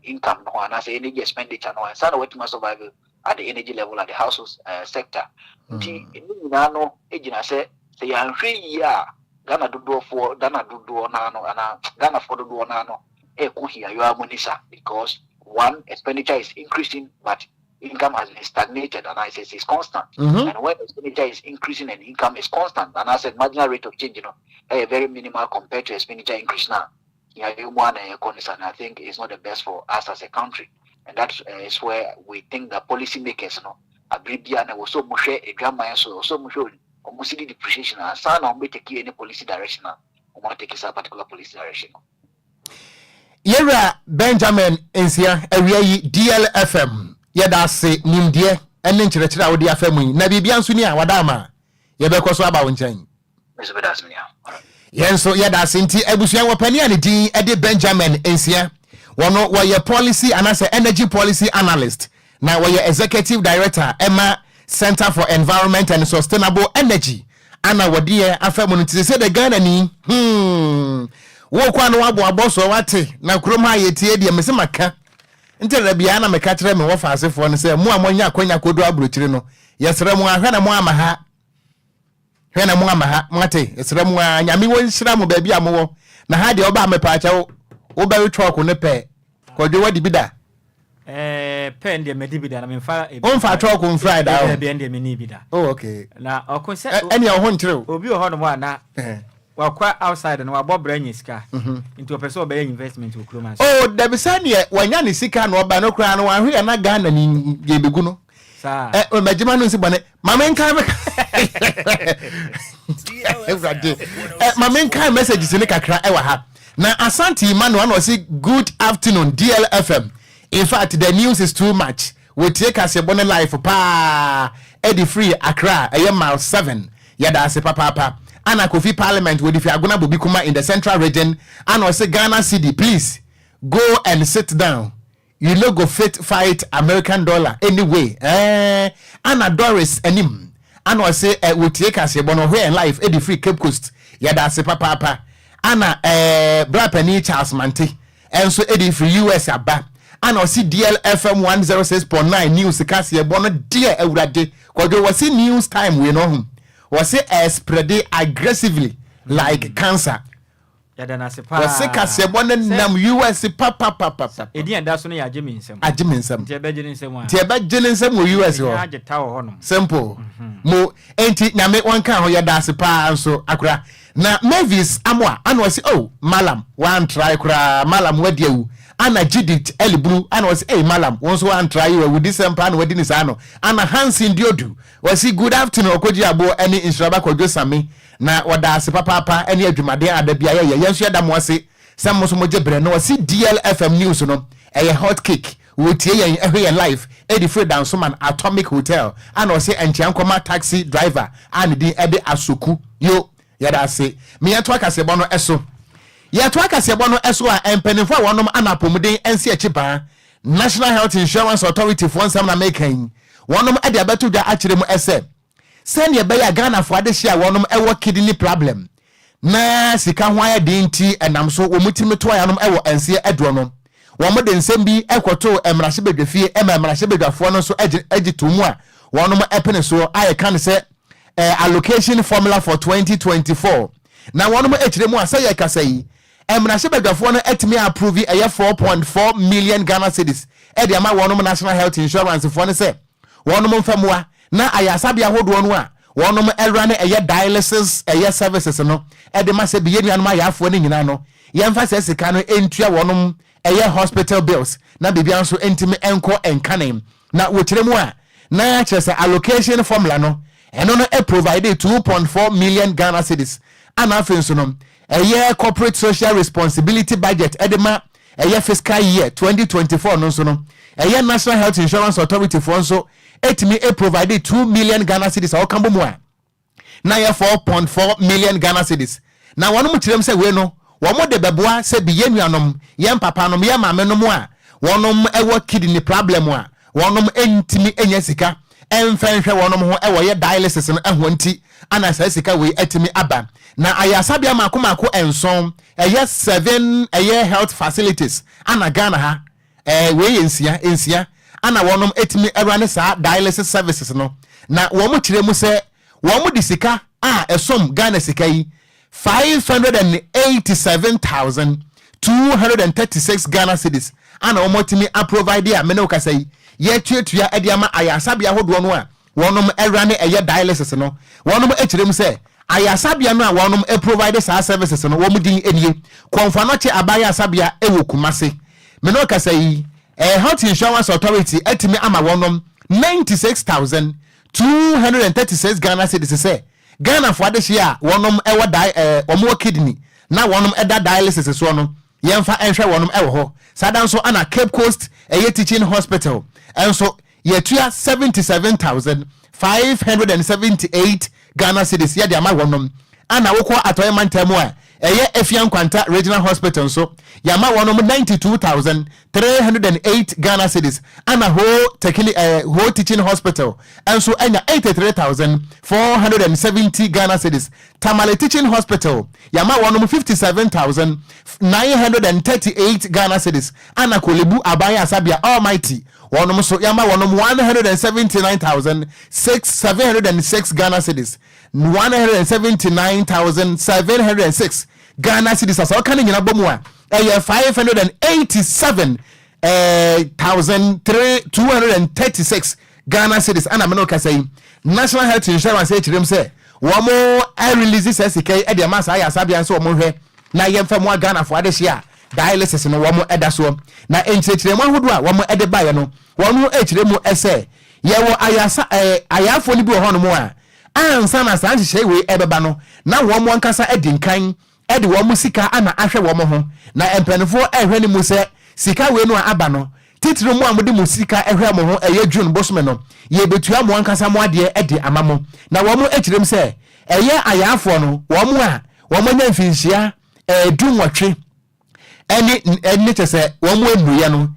income no ho anaasɛ energy expenditure no ansa na watumi survive at the energy level at the household sector. Nti ne nyinaa no gyina sɛ yɛanhwɛ yie a, Ghana dodoɔfoɔ, Ghana dodoɔ naa no anaa Ghanafoɔ dodoɔ naa no ɛɛkɔ hiayɔ amu ni sa, because one, expenditure is increasing but income has been stagnated and I say it's constant. And when expenditure is increasing and income is constant, and I said marginal rate of change, very minimal compared to expenditure increase now. Yeah, and I think it's not the best for us as a country. And that is where we think that policymakers, abere na wɔsɔ mo hwɛ adwaman so, wɔsɔ mo hwɛ ɔmo cedi depreciation ansa na ɔmo bɛ take any policy direction a ɔmo atake saa particular policy direction. Yɛwura Benjamin Nsia, awia yi DLFM yɛda ase nimdeɛ ne nkyerɛkyerɛ a wode afa mu yi, na biribia nso ni a wada ama yɛbɛkɔ so aba wo nkyɛn. Yɛn nso yɛda ase. Nti abusua, wɔpani a ne din de Benjamin Nsia, wɔno wɔyɛ policy anaasɛ energy policy analyst na wɔyɛ executive director ɛma Center for Environment and Sustainable Energy ana wɔde yɛ afa mu no. Nti sɛ de Ghana ni wokɔ a no wabɔ abɔ so wate na kurom ha yɛtie deɛ mese maka. Nti da biara na meka kyerɛ me wɔfa asefoɔ no sɛ mo a moanya akwanya kodo aburokyire no, yɛsrɛ mo ahwɛ na mo ama ha, hwɛ na mo ama ha moate. Yɛsrɛ mo a, Nyame wɔ nhyira mo baabi a mowɔ na ha deɛ wobaa mepaakyɛw wobɛwe twɔko ne pɛ kɔdwe wadi bi da. Pɛn deɛ mɛdi bi da na memfa ebi. Womfa twɔko mfra da o? Bi deɛ menni bi da. Oh, okay. Na ɔko sɛ ɛnea wo ho nkyerɛ o. Obi wɔ hɔnom a na wakɔ outside no, wabɔ brɛ nya sika, nti ɔpɛ sɛ ɔbɛyɛ investment wɔ kurom ase. Oh, dabi, sɛ neɛ wanya ne sika na ɔba no koraa no, wahwe yɛ na Ghana ni yɛbɛgu no. Saa. Ɛ mɛgyema no nsi bɔne ma menka me Awurade ɛ ma menka messages ne kakra ɛwɔ ha. Na Asante Emmanuel na ɔsi, "Good afternoon, DLFM. In fact, the news is too much. Wɔtie kaseɛbɔ ne live paa ɛde firi Accra, ɛyɛ Mile 7. Yɛda ase papaapa." Ana Kofi Parliament wɔde fi Agona Bobi Kuma in the Central Region ana ɔsi, "Ghana cedi, please go and sit down. You no go fit fight American dollar anyway." Ana Doris anim ana ɔse wɔtie kaseɛbɔ no ɔhwɛ live ɛde firi Cape Coast. Yɛda ase papaapa. Ana bra pani Charles Mante ɛnso ɛde firi US aba ana ɔsi DLFM 106.9 news kaseɛbɔ no deɛ, Awurade Kwadwo, wɔsi news time wei no ho wɔsi ɛspread aggressively like cancer. Yɛda no ase paa. Wɔsi kaseɛbɔ no nam US papapapapa. Ɛdin a ɛda so no yɛ agye me nsɛm. Agye me nsɛm. Nti ɛbɛgye ne nsɛm a nti ɛbɛgye ne nsɛm wɔ US hɔ. Ɛnya agye ta wɔ hɔnom. Simple mo. Enti Nyame wɔnka ho, yɛda ase paa nso akora. Na Mavis Amoa ana ɔsi, "Oh, malam wantrae koraa, malam wadi awu." Ana Judith Elibunu ana ɔsi, "Hey malam, wɔn nso wantrae yi, wawudi sɛm paa na wadi ne saa no." Ana Hansen Diodu wɔsi, "Good afternoon, Ɔkɔgye Aboɔ ɛne Nhyiraba Kwadwo Sami." Na wɔda ase papaapa ɛne adwumaden a da bia yɛyɛ. Yɛn nso yɛda mo ase sɛ mo nso mo gye brɛ. Na ɔsi DLFM news no ɛyɛ hot cake, wɔtie yɛn, ɛhwɛ yɛn live ɛde firi Dansoman Atomic Hotel. Ana ɔsi ɛnkyɛn nkɔma taxi driver a ne din ɛde Asoku yo. Yɛda ase. Meyɛnto akaseɛbɔ no ɛso. Yɛtoa kaseɛbɔ no so a, mpanimfoɔ a wɔnom ana apɔmuden nsi akyi baa National Health Insurance Authority foɔ nsɛm na meka yi, wɔnom de abɛto dwa akyerɛ mu sɛ, sɛdeɛ ɛbɛyɛ a Ghanafoɔ adehyeɛ a wɔnom wɔ kidney problem na sika ho ayɛ den nti ɛnam so wɔn tumi to ayanom wɔ nseɛ aduɔ no, wɔn de nsɛm bi kɔtoo mmarahyɛbadwafie ma mmarahyɛbadwafoɔ no nso gye too mu a wɔnom pene soɔ a yɛka no sɛ allocation formula for 2024. Na wɔnom kyerɛ mu a sɛ yɛkasa yi, mmarahyɛbadwafoɔ no atumi approve ɛyɛ 4.4 million Ghana cedis de ama wɔnom National Health Insurance foɔ no sɛ wɔnom mfa mua na ayaresabea ahodoɔ no a wɔnom ɛwura ne ɛyɛ dialysis ɛyɛ services no de ma sɛ bi yɛn nuanom ayarefoɔ no nyinaa no, yɛmfa saa sika no ntua wɔnom ɛyɛ hospital bills na biribiara nso ntumi nkɔ nkane. Na wɔkyerɛ mu a, na kyerɛ sɛ allocation formula no, ɛno no provide 2.4 million Ghana cedis, ana afei nso no ɛyɛ corporate social responsibility budget ɛde ma ɛyɛ fiscal year 2024 no nso no, ɛyɛ National Health Insurance Authority foɔ nso ɛtumi provide 2 million Ghana cedis a wɔka bɔ mu a na yɛ 4.4 million Ghana cedis. Na wɔn mo kyerɛ mu sɛ wei no wɔn de bɛboa sɛ bi yɛn nuanom, yɛn papanom, yɛn maamenom a wɔnom ɛwɔ kidney problem a wɔnom ntumi nya sika ɛmfɛ nhwɛ wɔnom ho ɛwɔ yɛ dialysis no ɛho nti ana saa sika wei atumi aba. Na ayaresabea mako mako 7, ɛyɛ seven ɛyɛ health facilities ana Ghana ha, wei yɛ nsia nsia ana wɔnom etumi ɛwura ne saa dialysis services no. Na wɔn kyerɛ mu sɛ wɔn de sika a ɛsom Ghana sika yi 587,236 Ghana cedis ana wɔn atumi aprovide a mene kasa yi yɛtuatua ɛde ama ayaresabea ahodoɔ no a wɔnom ɛwura ne ɛyɛ dialysis no. Wɔnom akyerɛ mu sɛ ayaresabea no a wɔnom provide saa services no, wɔn din nie: Komfo Anokye Ayaresabea ɛwɔ Kumase, mene kasa yi Health Insurance Authority atumi ama wɔnom 96,236 Ghana cedis sɛ Ghanafoɔ adehyeɛ a wɔnom ɛwɔ di wɔn wɔ kidney na wɔnom ɛda dialysis soɔ no, yɛmfa nhwɛ wɔnom ɛwɔ hɔ. Saa da nso ana Cape Coast ɛyɛ Teaching Hospital ɛnso yɛtua 77,578 Ghana cedis yɛde ama wɔnom. Ana wokɔ Atɔeɛ mantam mu a, ɛyɛ Efia Nkwanta Regional Hospital nso yɛama wɔnom 92,308 Ghana cedis. Ana Ho Tekini Ho Teaching Hospital nso anya 83,470 Ghana cedis. Tamale Teaching Hospital yɛama wɔnom 57,938 Ghana cedis. Ana Korle Bu Aban Asabea Almighty wɔnom nso yɛama wɔnom 179,706 Ghana cedis, 179,706 Ghana cedis. Asa ɔka ne nyina bɔ mu a, ɛyɛ 587 thousand 3 236 Ghana cedis. Ana mene kasa yi, National Health Insurance akyerɛ mu sɛ wɔn arelease sɛ sika yi ɛde ama saa ayaresabea nso wɔn hwɛ na yɛmfa mu a Ghanafoɔ adehye a dialysis no wɔn ɛda soɔ. Na nkyerɛkyerɛmu ahodoɔ a wɔn ɛde baeɛ no, wɔn akyerɛ mu ɛsɛ yɛwɔ ayasa ayarefoɔ no bi wɔ hɔnom a ansa na saa nhyehyɛe wei ɛbɛba no, na wɔn ankasa adi nkan ɛde wɔn sika ama ahwɛ wɔn ho. Na mpanimfoɔ ɛhwɛ ne mu sɛ sika wei no a aba no, titiri mu a mode mo sika ɛhwɛ mo ho, ɛyɛ June bosome no, yɛbɛtua mo ankasa mo adeɛ ɛde ama mo. Na wɔn akyerɛ mu sɛ ɛyɛ ayarefoɔ no, wɔn a wɔn anya mfinhyia 18 ɛne kyɛ sɛ wɔn mu nnuyɛ no,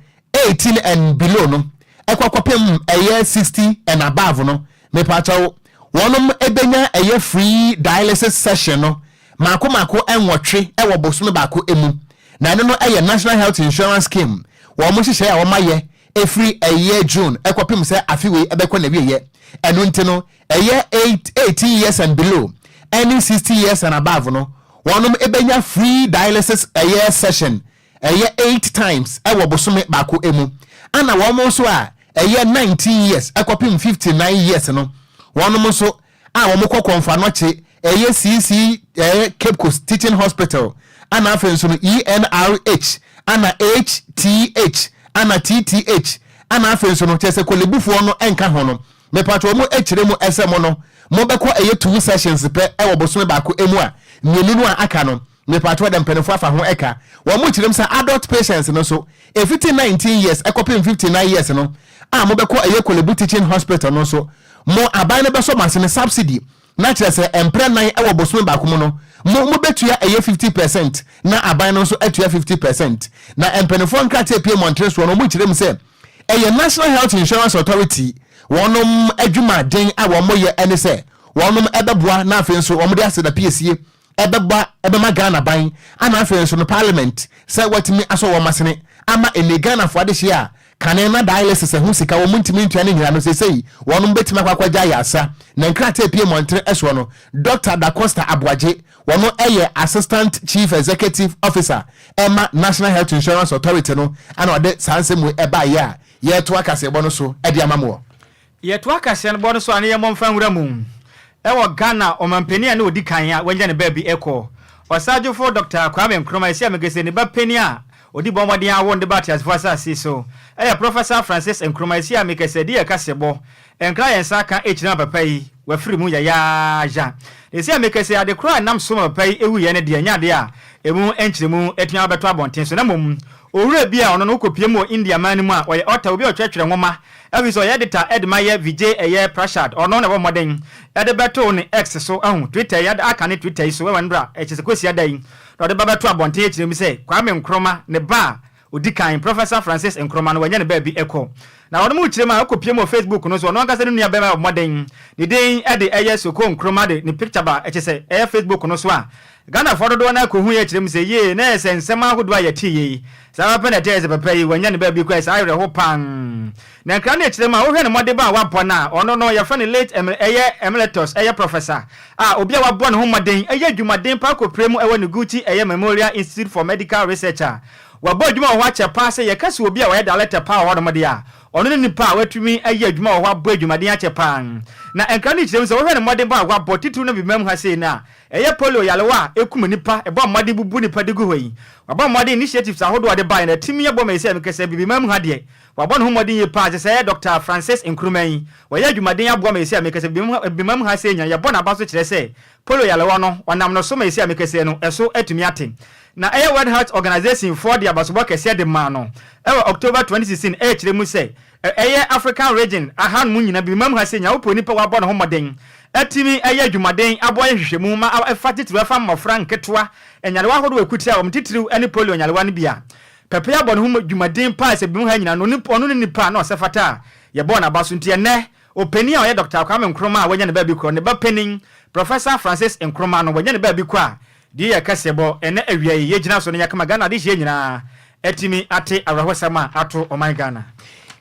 18 and below no, ɛkɔ kɔpem ɛyɛ 60 and above no, mepaakyɛw, wɔnom ɛbɛnya ɛyɛ free dialysis session no mako mako 8 ɛwɔ bosome baako emu. Na ɛno no ɛyɛ National Health Insurance Scheme wɔn mo hyehyɛ a wɔn ayɛ efiri ɛyɛ June ɛkɔpem sɛ afi wei ɛbɛkɔ na wieɛ. Ɛno nti no, ɛyɛ 18 years and below ɛne 60 years and above no, wɔnom ɛbɛnya free dialysis ɛyɛ session ɛyɛ eight times ɛwɔ bosome baako emu. Ana wɔn nso a ɛyɛ 19 years ɛkɔpem 59 years no, wɔnom nso a wɔn kɔ Komfo Anokye ɛyɛ cc ɛyɛ Cape Coast Teaching Hospital, ana afei nso no ENRH, ana HTH, ana TTH, ana afei nso no kyerɛ sɛ Korle Bufoɔ no ɛnka ho no, mepatwa wɔn akyerɛ mu ɛsɛ mo no mobɛkɔ ɛyɛ two sessions pɛ ɛwɔ bosome baako emu, a mmienu no a aka no, mepatwa dɛ mpanimfoɔ afa ho ɛka. Wɔn mo kyerɛ mu sɛ adult patients no nso efiti 19 years ɛkɔpem 59 years no a mobɛkɔ ɛyɛ Korle Bu Teaching Hospital no nso, mo aban no bɛsɔ mo ase ne subsidy. Na kyerɛ sɛ mprɛ nan wɔ bosome baako mu no, mo mobɛtua ɛyɛ 50% na aban no nso atua 50%. Na mpaninfoɔ nkrataa pue mmɔntene soɔ no, wɔn kyerɛ mu sɛ ɛyɛ National Health Insurance Authority wɔnom adwuma den a wɔn yɛ ne sɛ wɔnom bɛboa na afei nso wɔn de aseda piesie ɛbɛba ɛbɛma Ghana ban ana afei nso no parliament sɛ watumi asɔ wɔn asene ama ɛnɛ Ghanafoɔ adehyeɛ a kane na dialysis ɛho sika wɔn ntumi ntua ne nyina no, seesei wɔnom bɛtumi akɔ akɔgya ayaresa. Na nkrataa pie mmɔntene soɔ no, Dr. Da Costa Aboagye, wɔno ɛyɛ Assistant Chief Executive Officer ɛma National Health Insurance Authority no, ana ɔde saa nsɛm wei ɛbaeɛ a yɛretoa kaseɛbɔ no so de ama moɔ. Yɛtoa kaseɛbɔ no so a, na yɛmmɔ mfa nwura mu wɔ Ghana ɔmanpanin a na ɔdi kan a wanya ne baabi kɔ, Ɔsagyefo Dɔkta Kwame Nkrumah Esiamegese ne ba panin a ɔdi bɔ mmɔden awo no de ba ateasefo asase so yɛ Professor Francis Nkrumah Esiamekese di yɛn kaseɛbɔ nkra yɛn nsa aka akyiri ma papa yi wafiri mu yayaaya. Na Esiamekese ade korɔ a ɛnam so ma papa yi wuiɛ no deɛ ɛnyɛ adeɛ a ɛmu nkyerɛmu atumi abɛtɔ abɔnten so na mmom owura bi a ɔno no wokɔpie mu wɔ India man no mu a ɔyɛ author, obi a ɔtwerɛtwerɛ nwoma. Afei nso ɔyɛ editor de ma yɛ Vijay ɛyɛ Prashad, ɔno na ɛbɔ mmɔden de bɛtoo ne X so, ahu, Twitter yi, aka ne Twitter yi so wɔ nnora, kyerɛ sɛ Kwasiada yi na ɔde ba bɛtoo abɔnten akyerɛ mu sɛ Kwame Nkrumah ne ba a ɔdi kan, Professor Francis Nkrumah no wanya ne baabi kɔ. Na wɔnom rekyerɛ mu a ɔkɔpie mu wɔ Facebook no so, ɔno ankasa ne nua barima bɔ mmɔden, ne din de ɛyɛ Soko Nkrumah de ne picture ba, kyerɛ sɛ ɛyɛ Facebook no so a Ghanafoɔ dodoɔ no ara kɔhuiɛ kyerɛ mu sɛ yie na ɛyɛ sɛ nsɛm ahodoɔ a yɛteeɛ yi, saa ara pɛ na ɛteɛ sɛ papa yi wanya ne baabi kɔ, ɛyɛ saa awerɛho pa ara. Na nkra no ɛkyerɛ mu a, wohwɛ ne mmɔdebɔ a wabɔ no a, ɔno no yɛfrɛ no late Eml ɛyɛ Emeritus ɛyɛ Professor a obi a wabɔ ne ho mmɔden ɛyɛ adwumaden pa kɔpire mu ɛwɔ Noguchi ɛyɛ Memorial Institute for Medical Research a wabɔ adwuma wɔ hɔ akyɛ pa ara sɛ yɛka sɛ obi a wayɛ director pa wɔ hɔnom deɛ a, ɔno ne nipa a watumi ayɛ adwuma wɔ hɔ abɔ adwumaden akyɛ pa ara. Na nkra no kyerɛ mu sɛ wohwɛ ne mmɔdebɔ a wabɔ titiriw no Abibimam ha sei no a, Ɛyɛ polio nyarewa a ekum nnipa, ɛbɔ mmɔden bubu nnipa de gu hɔ yi. Wabɔ mmɔden initiatives ahodoɔ a ɔde baeɛ no atumi abɔ ma ɛsei a meka sɛ Abibiman mu ha deɛ wabɔ ne ho mmɔden yie paa te sɛ Dɔkta Francis Nkrumah yi. Wayɛ adwumaden aboa ma ɛsei a meka sɛ Abibiman mu ha sei nyinaa yɛbɔ n'aba so kyerɛ sɛ polio nyarewa no ɔnam no so ma ɛsei a meka sei no ɛso atumi ate. Na ɛyɛ World Health Organization foɔ de abasobɔ kɛseɛ de maa no ɛwɔ October 2016 ɛrekyerɛ mu sɛ Ɛyɛ African region aha nom nyina bi mam ha sei nya wopɛ onipa wabɔ ne ho mmɔden atumi ayɛ adwumaden aboa yɛ nhwehwɛmu ma ɛfa titiriw ɛfa mmɔfra nketewa nyarewa ahodoɔ a ɛkutia wɔn titiriw ɛne polio nyarewa no bi a pɛpɛ abɔ ne ho dwumaden paa sɛ binom ha nyina no ɔno ne nipa a na ɔsɛ fata a yɛbɔɔ n'aba so nti ɛnɛ ɔpanin a ɔyɛ Dɔkta Kwame Nkrumah a wanya ne baabi kɔ ne ba panin Professor Francis Nkrumah no wanya ne baabi kɔ a Deɛ yɛ kɛseɛ bɔ ɛnɛ awia yi yɛgyina so no yɛkama Ghana adehyeɛ nyinaa atumi ate awerɛhosɛm a ato ɔman Ghana.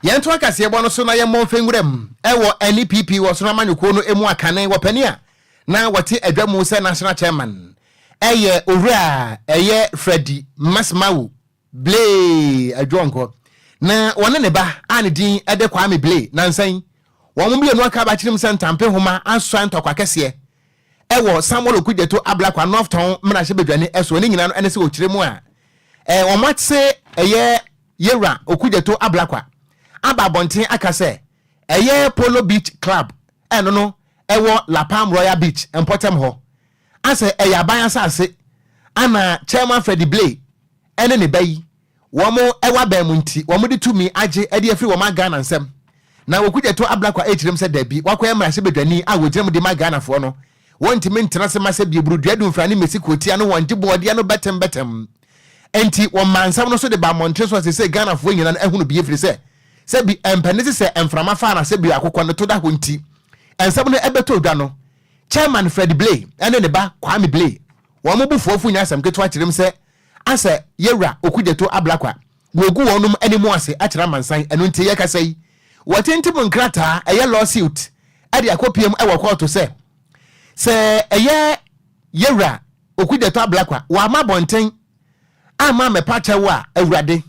Yɛntoa kaseɛbɔ no so na yɛmmɔ mfe nwuram wɔ NPP wɔ Sono Amanyɔkuo no mu akane wɔ panin a na wɔte adwa mu sɛ National Chairman ɛyɛ Owura ɛyɛ Freddie Masmawu Blay Adwoɔnkɔ na wɔne ne ba a ne din de Kwame Blay nansa yi wɔn mmienu aka abakyerem sɛ ntampe nhoma asua ntɔkwa kɛseɛ wɔ Samuel Okudzeto Ablakwa North Tɔn mmarahyɛbadwani soɔ. Ne nyinaa no ɛne sɛ wɔkyerɛ mu a wɔn ate ɛyɛ Yewura Okudzeto Ablakwa aba abɔnten aka sɛ ɛyɛ Polo Beach Club ɛno no ɛwɔ La Palm Royal Beach mpɔtam hɔ asɛ ɛyɛ aban asase ana Chairman Freddie Blay ne ne ba yi wɔn wɔ aban mu nti wɔn de tumi agye de afiri wɔn a Ghana nsam. Na Okudzeto Ablakwa rekyerɛ mu sɛ dabi, wakɔyɛ mmarahyɛbadwani a wɔgyina mu de ma Ghanafoɔ no, wɔntumi ntena ase ma sɛ Bieburu Duadumfra ne Mesi Kuotia no wɔn gye bɔɔdeɛ no bɛtɛm bɛtɛm. Enti wɔmaa nsɛm no so de baa mmɔnten so a seesei Ghanafoɔ nyinaa no ahunu bi ɛfiri sɛ sɛ bi ɛmpɛ ne te sɛ mframa faa na sɛ bi akokɔ ne to da hɔ nti nsɛm no ɛbɛtɔ dwa no Chairman Freddie Blay ne ne ba Kwame Blay wɔn bo fuafu nyɛ asɛm ketewa kyerɛ mu sɛ asɛ Yɛwura Okudzeto Ablakwa wɔgu wɔnom anim ase akyerɛ amansan ɛno nti yɛkasa yi wɔtintim nkrataa ɛyɛ law suit de akɔpiem wɔ kɔɔto sɛ sɛ ɛyɛ Yɛwura Okudzeto Ablakwa wɔama abɔnten amma ammɛpa kyɛw a Awurade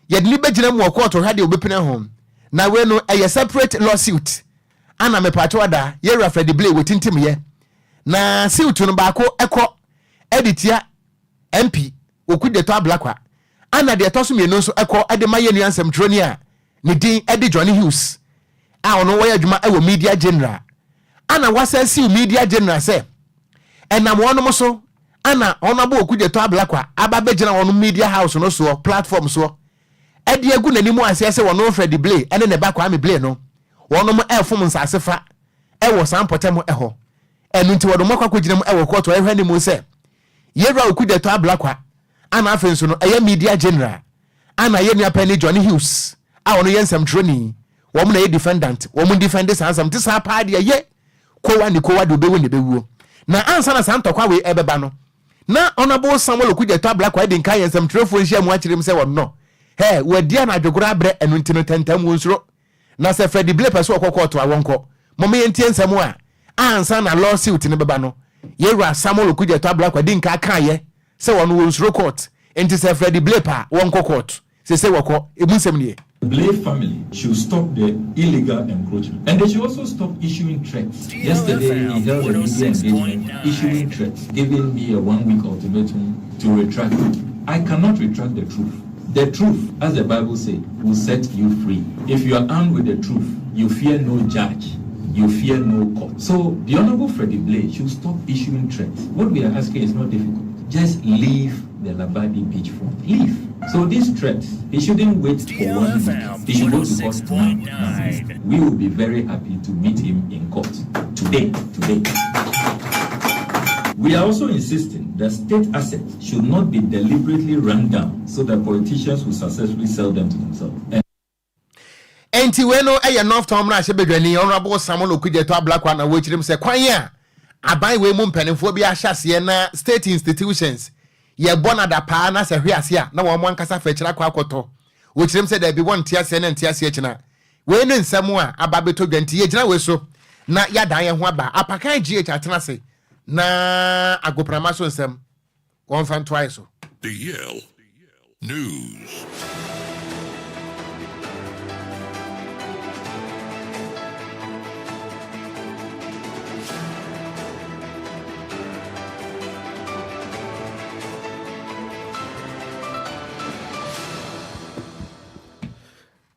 yɛde no bɛgyina mu wɔ kɔɔto hwɛ deɛ wɔbɛpina ho na wei no ɛyɛ separate law suit ana mepaakyɛw ada Yɛwura Freddie Blay wɔtintim yɛ na suit no baako ɛkɔ ɛde tia MP Okudzeto Ablakwa ana deɛ ɛtɔ so mmienu nso ɛkɔ de ma yɛn nua nsɛmtwerɛni a ne din de Johnny Hughes a ɔno wɔyɛ adwuma wɔ Media General ana wasan siw Media General sɛ ɛnam wɔnom so ana Honourable Okudzeto Ablakwa aba bɛgyina wɔnom media house no soɔ platform soɔ ɛde agu n'anim aseɛ sɛ wɔno Freddie Blay ɛne ne ba Kwame Blay no wɔnom ɛfom nsase fa ɛwɔ saa mpɔtam ɛhɔ. Ɛno nti wɔde wɔn akɔ akɔgyina mu wɔ kɔɔto a ɛhwɛ anim sɛ Yɛwura Okudzeto Ablakwa ana afei nso no ɛyɛ Media General ana yɛn nua panyin Johnny Hughes a ɔno yɛ nsɛmtwerɛni wɔn na ɛyɛ defendant wɔn defende saa nsɛm nti saa paa deɛ ye kowa ne kowa deɛ ɔbɛwu ne bɛwuo. Na ansa na saa ntɔkwa wei ɛbɛba no na Honourable Samuel Okudzeto Ablakwa adi nkan ayɛ nsɛmtwerɛfoɔ nhyiamu akyerɛ mu sɛ wɔnnɔ hɛ wɔadi anadwogorɔ abrɛ ɛno nti no tɛntɛm wɔnsuro. Na sɛ Freddie Blay pɛ sɛ ɔkɔ kɔɔto a, wɔnkɔ. Momma yɛntie nsɛm a ansa na law suit no bɛba no, Yɛwura Samuel Okudzeto Ablakwa di nka kaeɛ sɛ ɔno wɔnsuro court, nti sɛ Freddie Blay pɛ a, wɔnkɔ court. Seesei wɔkɔ. Emu nsɛm nie. Blay family should stop the illegal encroachment and they should also stop issuing threats. Yesterday he held a media engagement issuing threats, giving me a one-week ultimatum to retract. I cannot retract the truth. The truth, as the Bible says, will set you free. If you are armed with the truth, you fear no judge. You fear no court. So the Honorable Freddie Blay should stop issuing threats. What we are asking is not difficult. Just leave the Labadi beachfront. Leave. So these threats, he shouldn't wait for one week. He should go to court now. now. We will be very happy to meet him in court today. Today. We are also insisting that state assets should not be deliberately run down so that politicians will successfully sell them to themselves. And Enti wei no yɛ North Town mmarahyɛbadwani Honourable Samuel Okudzeto Ablakwa na wɔkyerɛ mu sɛ kwan a aban wei mu mpanimfoɔ bi ahyɛ aseɛ na state institutions yɛbɔ no adapaa na sɛ hwe ase a na wɔn ankasa fa akyire akɔ akɔtɔ. Wɔkyerɛ mu sɛ daabi wɔnte aseɛ na nte aseɛ kyena. Wei ne nsɛm a aba abɛtɔ dwa nti yɛgyina wei so na yɛadan yɛn ho aba. Apakan GH atena ase na agoprama so nsɛm wɔmfa ntoae so. DL News.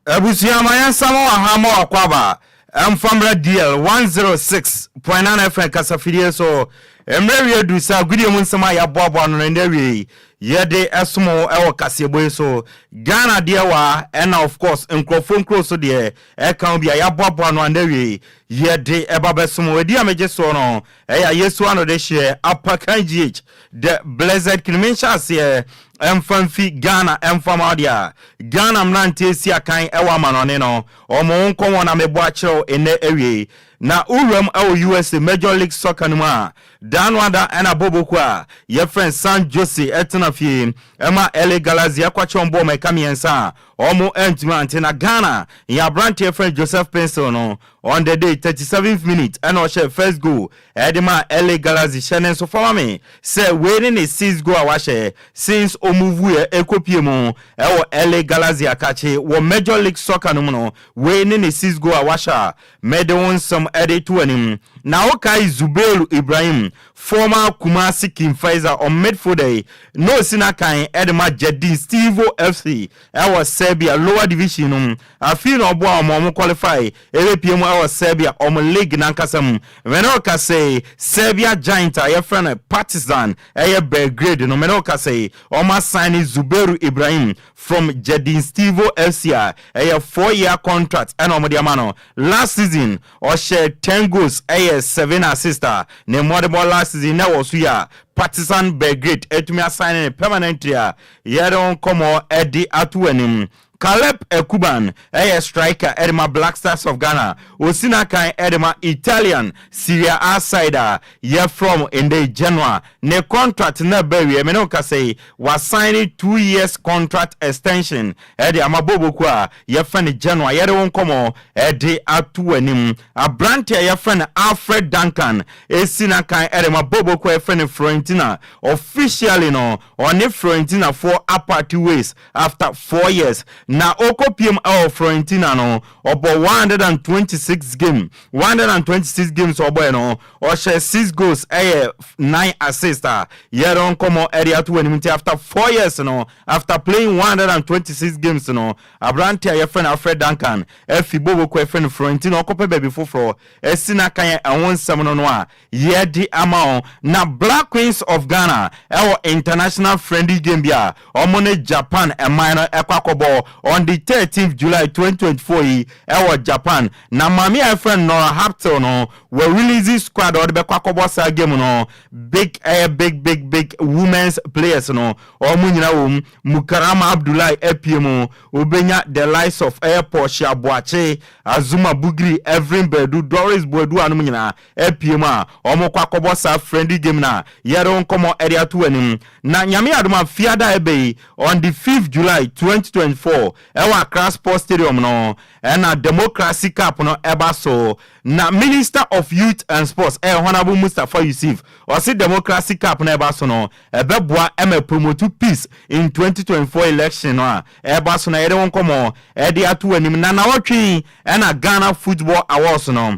Abusua ma yɛnsa ma wɔ ha ma wakɔ aba ɛmfa mmra DL 106.9 FM kasafidie so. Mmerɛ wie du sɛ agodie mu nsɛm a yɛaboaboa no no ɛnɛ awie yi yɛde ɛsom wo ɛwɔ kaseɛbɔ yi so. Ghana deɛ wa ɛna of course nkurɔfoɔ nkuro so deɛ ɛka ho bi a yɛaboaboa no ɛnɛ awie yi yɛde ɛba bɛsom wo. Ɛdi a megye soɔ no ɛyɛ Ayesu ano de hyeɛ Apakan GH The Blessed King. Menhyɛ aseɛ ɛmfa mfi Ghana ɛmfa ma wo deɛ a Ghana mmeranteɛ si akan ɛwɔ amanɔne no wɔn ho nkɔmmɔ na mebɔ akyerɛ wo nnɛ awiei. Na wo wuram ɛwɔ USA Major League Soccer no mu a, da ano ada ɛna bɔbɔkuo a yɛfrɛ no San Jose ɛtena fie ɛma LA Galaxy ɛkɔkyɛ wɔn bɔɔl ma ɛka mmiɛnsa a wɔn antumi ante. Na Ghana yɛn aberanteɛ yɛfrɛ no Joseph Paintsil no on the day 37th minute ɛna ɔhyɛ first goal ɛde maa LA Galaxy. Hyɛ ne nso fa ma me sɛ wei ne ne sixth goal a wahyɛ since ɔmuvuiɛ ɛkɔpie mu ɛwɔ LA Galaxy akakye wɔ Major League Soccer no mu no. Wei ne ne sixth goal a wahyɛ a mede wo nsɛm ɛde to anim. Na wokae Zubairu Ibrahim, former Kumasi King Faisal on midfielder yi na ɔsi n'akan ɛde ma Jedinstvo FC ɛwɔ Serbia lower division no mu. Afei na ɔboa wɔn ma wɔn qualify ɛbɛpie mu ɛwɔ Serbia wɔn league n'ankasa mu. Mene wo kasa yi, Serbia giant a yɛfrɛ no Partizan ɛyɛ Belgrade no, mene wo kasa yi, wɔn asign Zubairu Ibrahim from Jedinstvo FC a ɛyɛ 4 year contract ɛna wɔn de ama no. Last season ɔhyɛ 10 goals ɛyɛ 7 assist a ne mmɔdebɔ last season na ɛwɔ so yi a Partizan Belgrade atumi asign no permanently a yɛde ho nkɔmmɔ ɛde ato anim. Caleb Ekuban ɛyɛ striker ɛde ma Black Stars of Ghana. Osi n'akan ɛde ma Italian Serie A side a yɛfrɛ ndɛ Genoa. Ne contract na ɛba awie, mene wo kasa yi, wasign 2 years contract extension ɛde ama boboku a yɛfrɛ no Genoa. Yɛde wo nkɔmmɔ ɛde ato anim. Aberante a yɛfrɛ no Alfred Duncan esi n'akan ɛde ma boboku a yɛfrɛ no Fiorentina. Officially no, ɔne Fiorentina foɔ apart ways after 4 years. Na ɔkɔpiem ɛwɔ Fiorentina no, ɔbɔ 126 game. 126 games ɔbɔɛ no, ɔhyɛ 6 goals ɛyɛ 9 assist a yɛrɛ nkɔmmɔ ɛde ato anim. Nti after 4 years no, after playing 126 games no, aberante a yɛfrɛ no Alfred Duncan afi boboko yɛfrɛ no Fiorentina ɔkɔpɛ baabi foforɔ asi n'akan. Ɛho nsɛm no a yɛde ama wɔn. Na Black Queens of Ghana ɛwɔ international friendly game bi a wɔn ne Japan ɛman no ɛkɔ akɔbɔ. on the 13th July 2024 yi ɛwɔ Japan. Na maame a yɛfrɛ no Nora Haptel no wɔ release squad a ɔde bɛkɔ akɔbɔ saa game no. Big, ɛyɛ big big big women's players no, wɔn nyinaa wɔ mu. Mukarama Abdullahi apue mu, wobɛnya the likes of ɛyɛ Portia Boakye, Azuma Bugri, Evelyn Badu, Doris Boadu anom nyinaa apue mu a wɔn kɔ akɔbɔ saa friendly game na yɛde wɔn nkɔmɔ ɛde ato anim. Na Nyame adom a, fiada ɛbɛ yi on the 5th July 2024 ɛwɔ Accra Sports Stadium no ɛna Democracy Cup no ɛba so. Na Minister of Youth and Sports, ɛyɛ Honourable Mustapha Yusuf, ɔsi Democracy Cup no ɛba so no ɛbɛboa ɛma promote peace in 2024 election no a ɛba so. Na yɛde wɔn nkɔmɔ ɛde ato anim. Na nawɔtwe ɛna Ghana Football Awards no,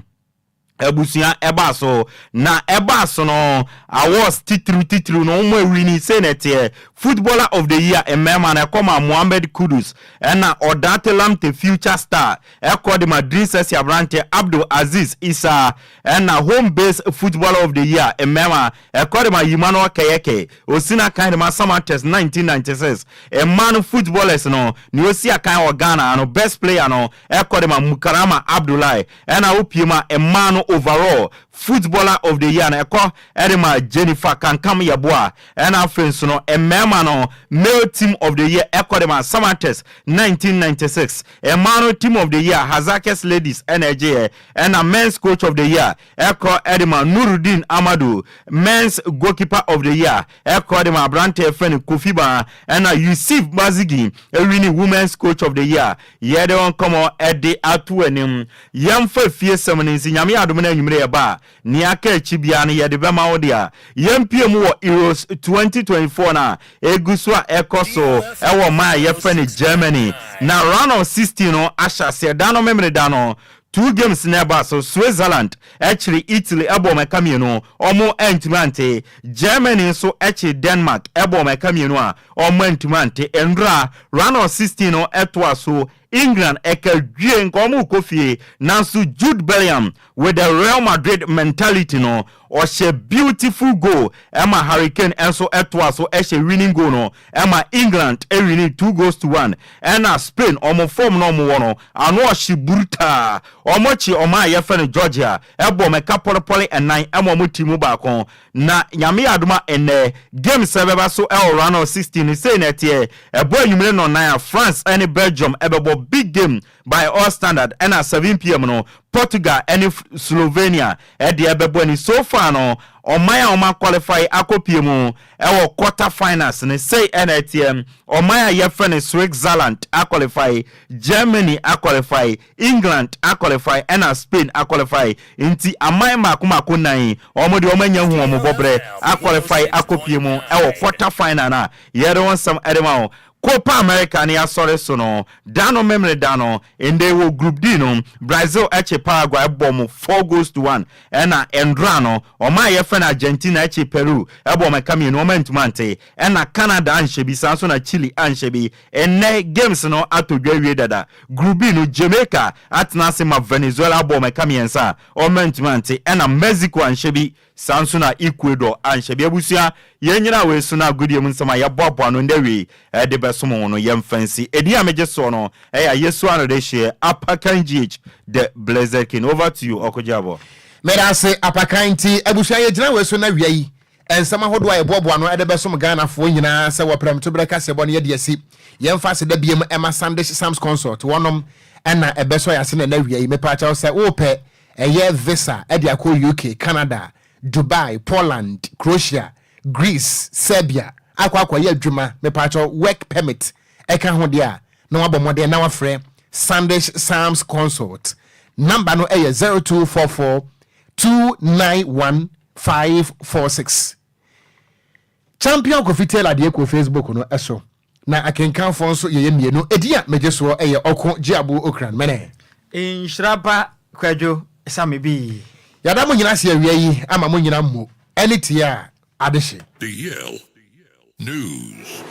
abusua, ɛbaa so. Na ɛbaa so no, awards titiriw titiriw no wɔn awi ni sei na ɛteɛ. Footballer of the Year mmarima no ɛkɔ ma Mohammed Kudus, ɛna Odartey Lamptey Future Star ɛkɔ de ma Dreams FC aberante Abdul Aziz Isa, ɛna Home Base Footballer of the Year mmarima ɛkɔ de ma Emmanuel Keyekeh, osina kan de ma Samartex 1996. Mmaa no footballers no, nea osi akan wɔ Ghana no, best player no ɛkɔ de ma Mukarama Abdullahi, ɛna opie ma mmaa no overall Footballer of the Year no ɛkɔ ɛde ma Jennifer Kankam Yɛboa. Ɛna afei nso no, mmarima no male Team of the Year ɛkɔ de ma Samartex 1996. Mmaa no Team of the Year, Hasaacas Ladies ɛna ɛgyeɛ, ɛna Men's Coach of the Year ɛkɔ ɛde ma Nurudin Amadu. Men's Goalkeeper of the Year ɛkɔ de ma aberante ɛfrɛ no Kofi Ba, ɛna Yusuf Mazigi ɛwini Women's Coach of the Year. Yɛde wɔn kɔmɔ ɛde ato anim. Yɛmfa fie sɛm no nsi. Nyame adom no, anwummerɛ yɛba a, nea aka akyi biara no yɛde bɛma wo. Deɛ yɛmpie mu wɔ Euros 2024 no a ɛgu so a ɛkɔ so ɛwɔ ma a yɛfrɛ no Germany, na round of 16 no ahyɛ aseɛ da no memere da no, two games na ɛba so. Switzerland ɛkyere Italy ɛbɔ ɔmo ɛka 2, ɔmo ɛntumi ante. Germany nso ɛkye Denmark ɛbɔ ɔmo ɛka 2 a ɔmo ɛntumi ante. Ndra round of 16 no ɛtoa so. England ɛka dwie nka ɔmo kɔ fie, nanso Jude Bellingham with the Real Madrid mentality no, ɔhyɛ beautiful goal ɛma Harry Kane ɛnso ɛtoa so ɛhyɛ winning goal no ɛma England ɛwini 2 goals to 1. Ɛna Spain, ɔmo form na ɔmo wɔ no ano ɔhye brutaa. Ɔmo akyi ɔmo a yɛfɛ no Georgia ɛbɔ ɔmo ɛka pɔlepɔle 4 ɛma ɔmo ti mu baako. Na Nyame yɛ adoma, ɛnɛ games ɛbɛba so ɛwɔ round of 16 sei na ɛteɛ. Ɛbɔ anwummere nɔnan a, France ɛne Belgium ɛbɛbɔ big game by all standard, ɛna 7 p.m. no, Portugal ɛne Slovenia ɛde ɛbɛbɔ ani. So far no, ɔman a ɔma qualify akɔpie mu ɛwɔ quarter finals ne sei ɛna ɛteɛ. Ɔman a yɛfrɛ no Switzerland aqualify, Germany aqualify, England aqualify, ɛna Spain aqualify. Nti aman mako mako nan, wɔn de wɔn anya hu wɔn bɔbrɛ aqualify akɔpie mu ɛwɔ quarter final na yɛde wɔn nsɛm ɛde ma wɔn. Copa America ne asɔre so no da no memere da no, ndɛ wɔ Group D no, Brazil ɛkye Paraguay ɛbɔ mo 4 goals to 1. Ɛna ndra no, ɔma a yɛfrɛ no Argentina ɛkye Peru ɛbɔ ɔmo ɛka 2, ɔmo ntoma nte. Ɛna Canada anhyɛ bi, saa nso na Chile anhyɛ bi. Ɛnɛ games no atɔ dwa awie dada. Group B no, Jamaica atena ase ma Venezuela abɔ ɔmo ɛka 3, ɔmo ntoma nte. Ɛna Mexico anhyɛ bi, saa nso na Ecuador anhyɛ bi. Abusua, yɛn nyinaa wɔ esu no agodie mu nsɛm a yɛboaboa no ndɛ wei ɛde bɛsom wo no, yɛmfa nsi. Ɛdi a megye soɔ no ɛyɛ Ayesu ano de hyeɛ Apakan GH, the Blessed King. Over to you, Ɔkogye Abɔ. Mɛda ase, Apakan. Nti abusua, yɛgyina wɔ so na wia yi nsɛm ahodoɔ a yɛboaboa no ɛde bɛsom Ghanafoɔ nyinaa sɛ wɔprɛmto berɛ kaseɛbɔ no yɛde asi. Yɛmfa aseda biam ɛma Sandish Sams Consult. Wɔnom ɛna ɛbɛsɔ yɛ ase na ɛna wia yi. Mepaakyɛw, sɛ wopɛ ɛyɛ visa ɛde akɔ UK, Canada, Dubai, Poland, Croatia, Greece, Serbia akɔ akɔyɛ adwuma, mepaakyɛw, work permit ɛka ho deɛ a, na wabɔ mmɔden na wafrɛ Sandish Sams Consult. Number no ɛyɛ 0244 291 546. Champion Kofi Taylor deɛ kɔ Facebook no ɛso na akenkanfoɔ nso yɛyɛ mmienu. Ɛdi a megye soɔ ɛyɛ Ɔko Gyeabo Okran Mɛnɛ. Nhyira ba Kwadwo Same bi. Yɛda mo nyina ase awia yi ama mo nyina mmo ɛne tie a adehye. DL News.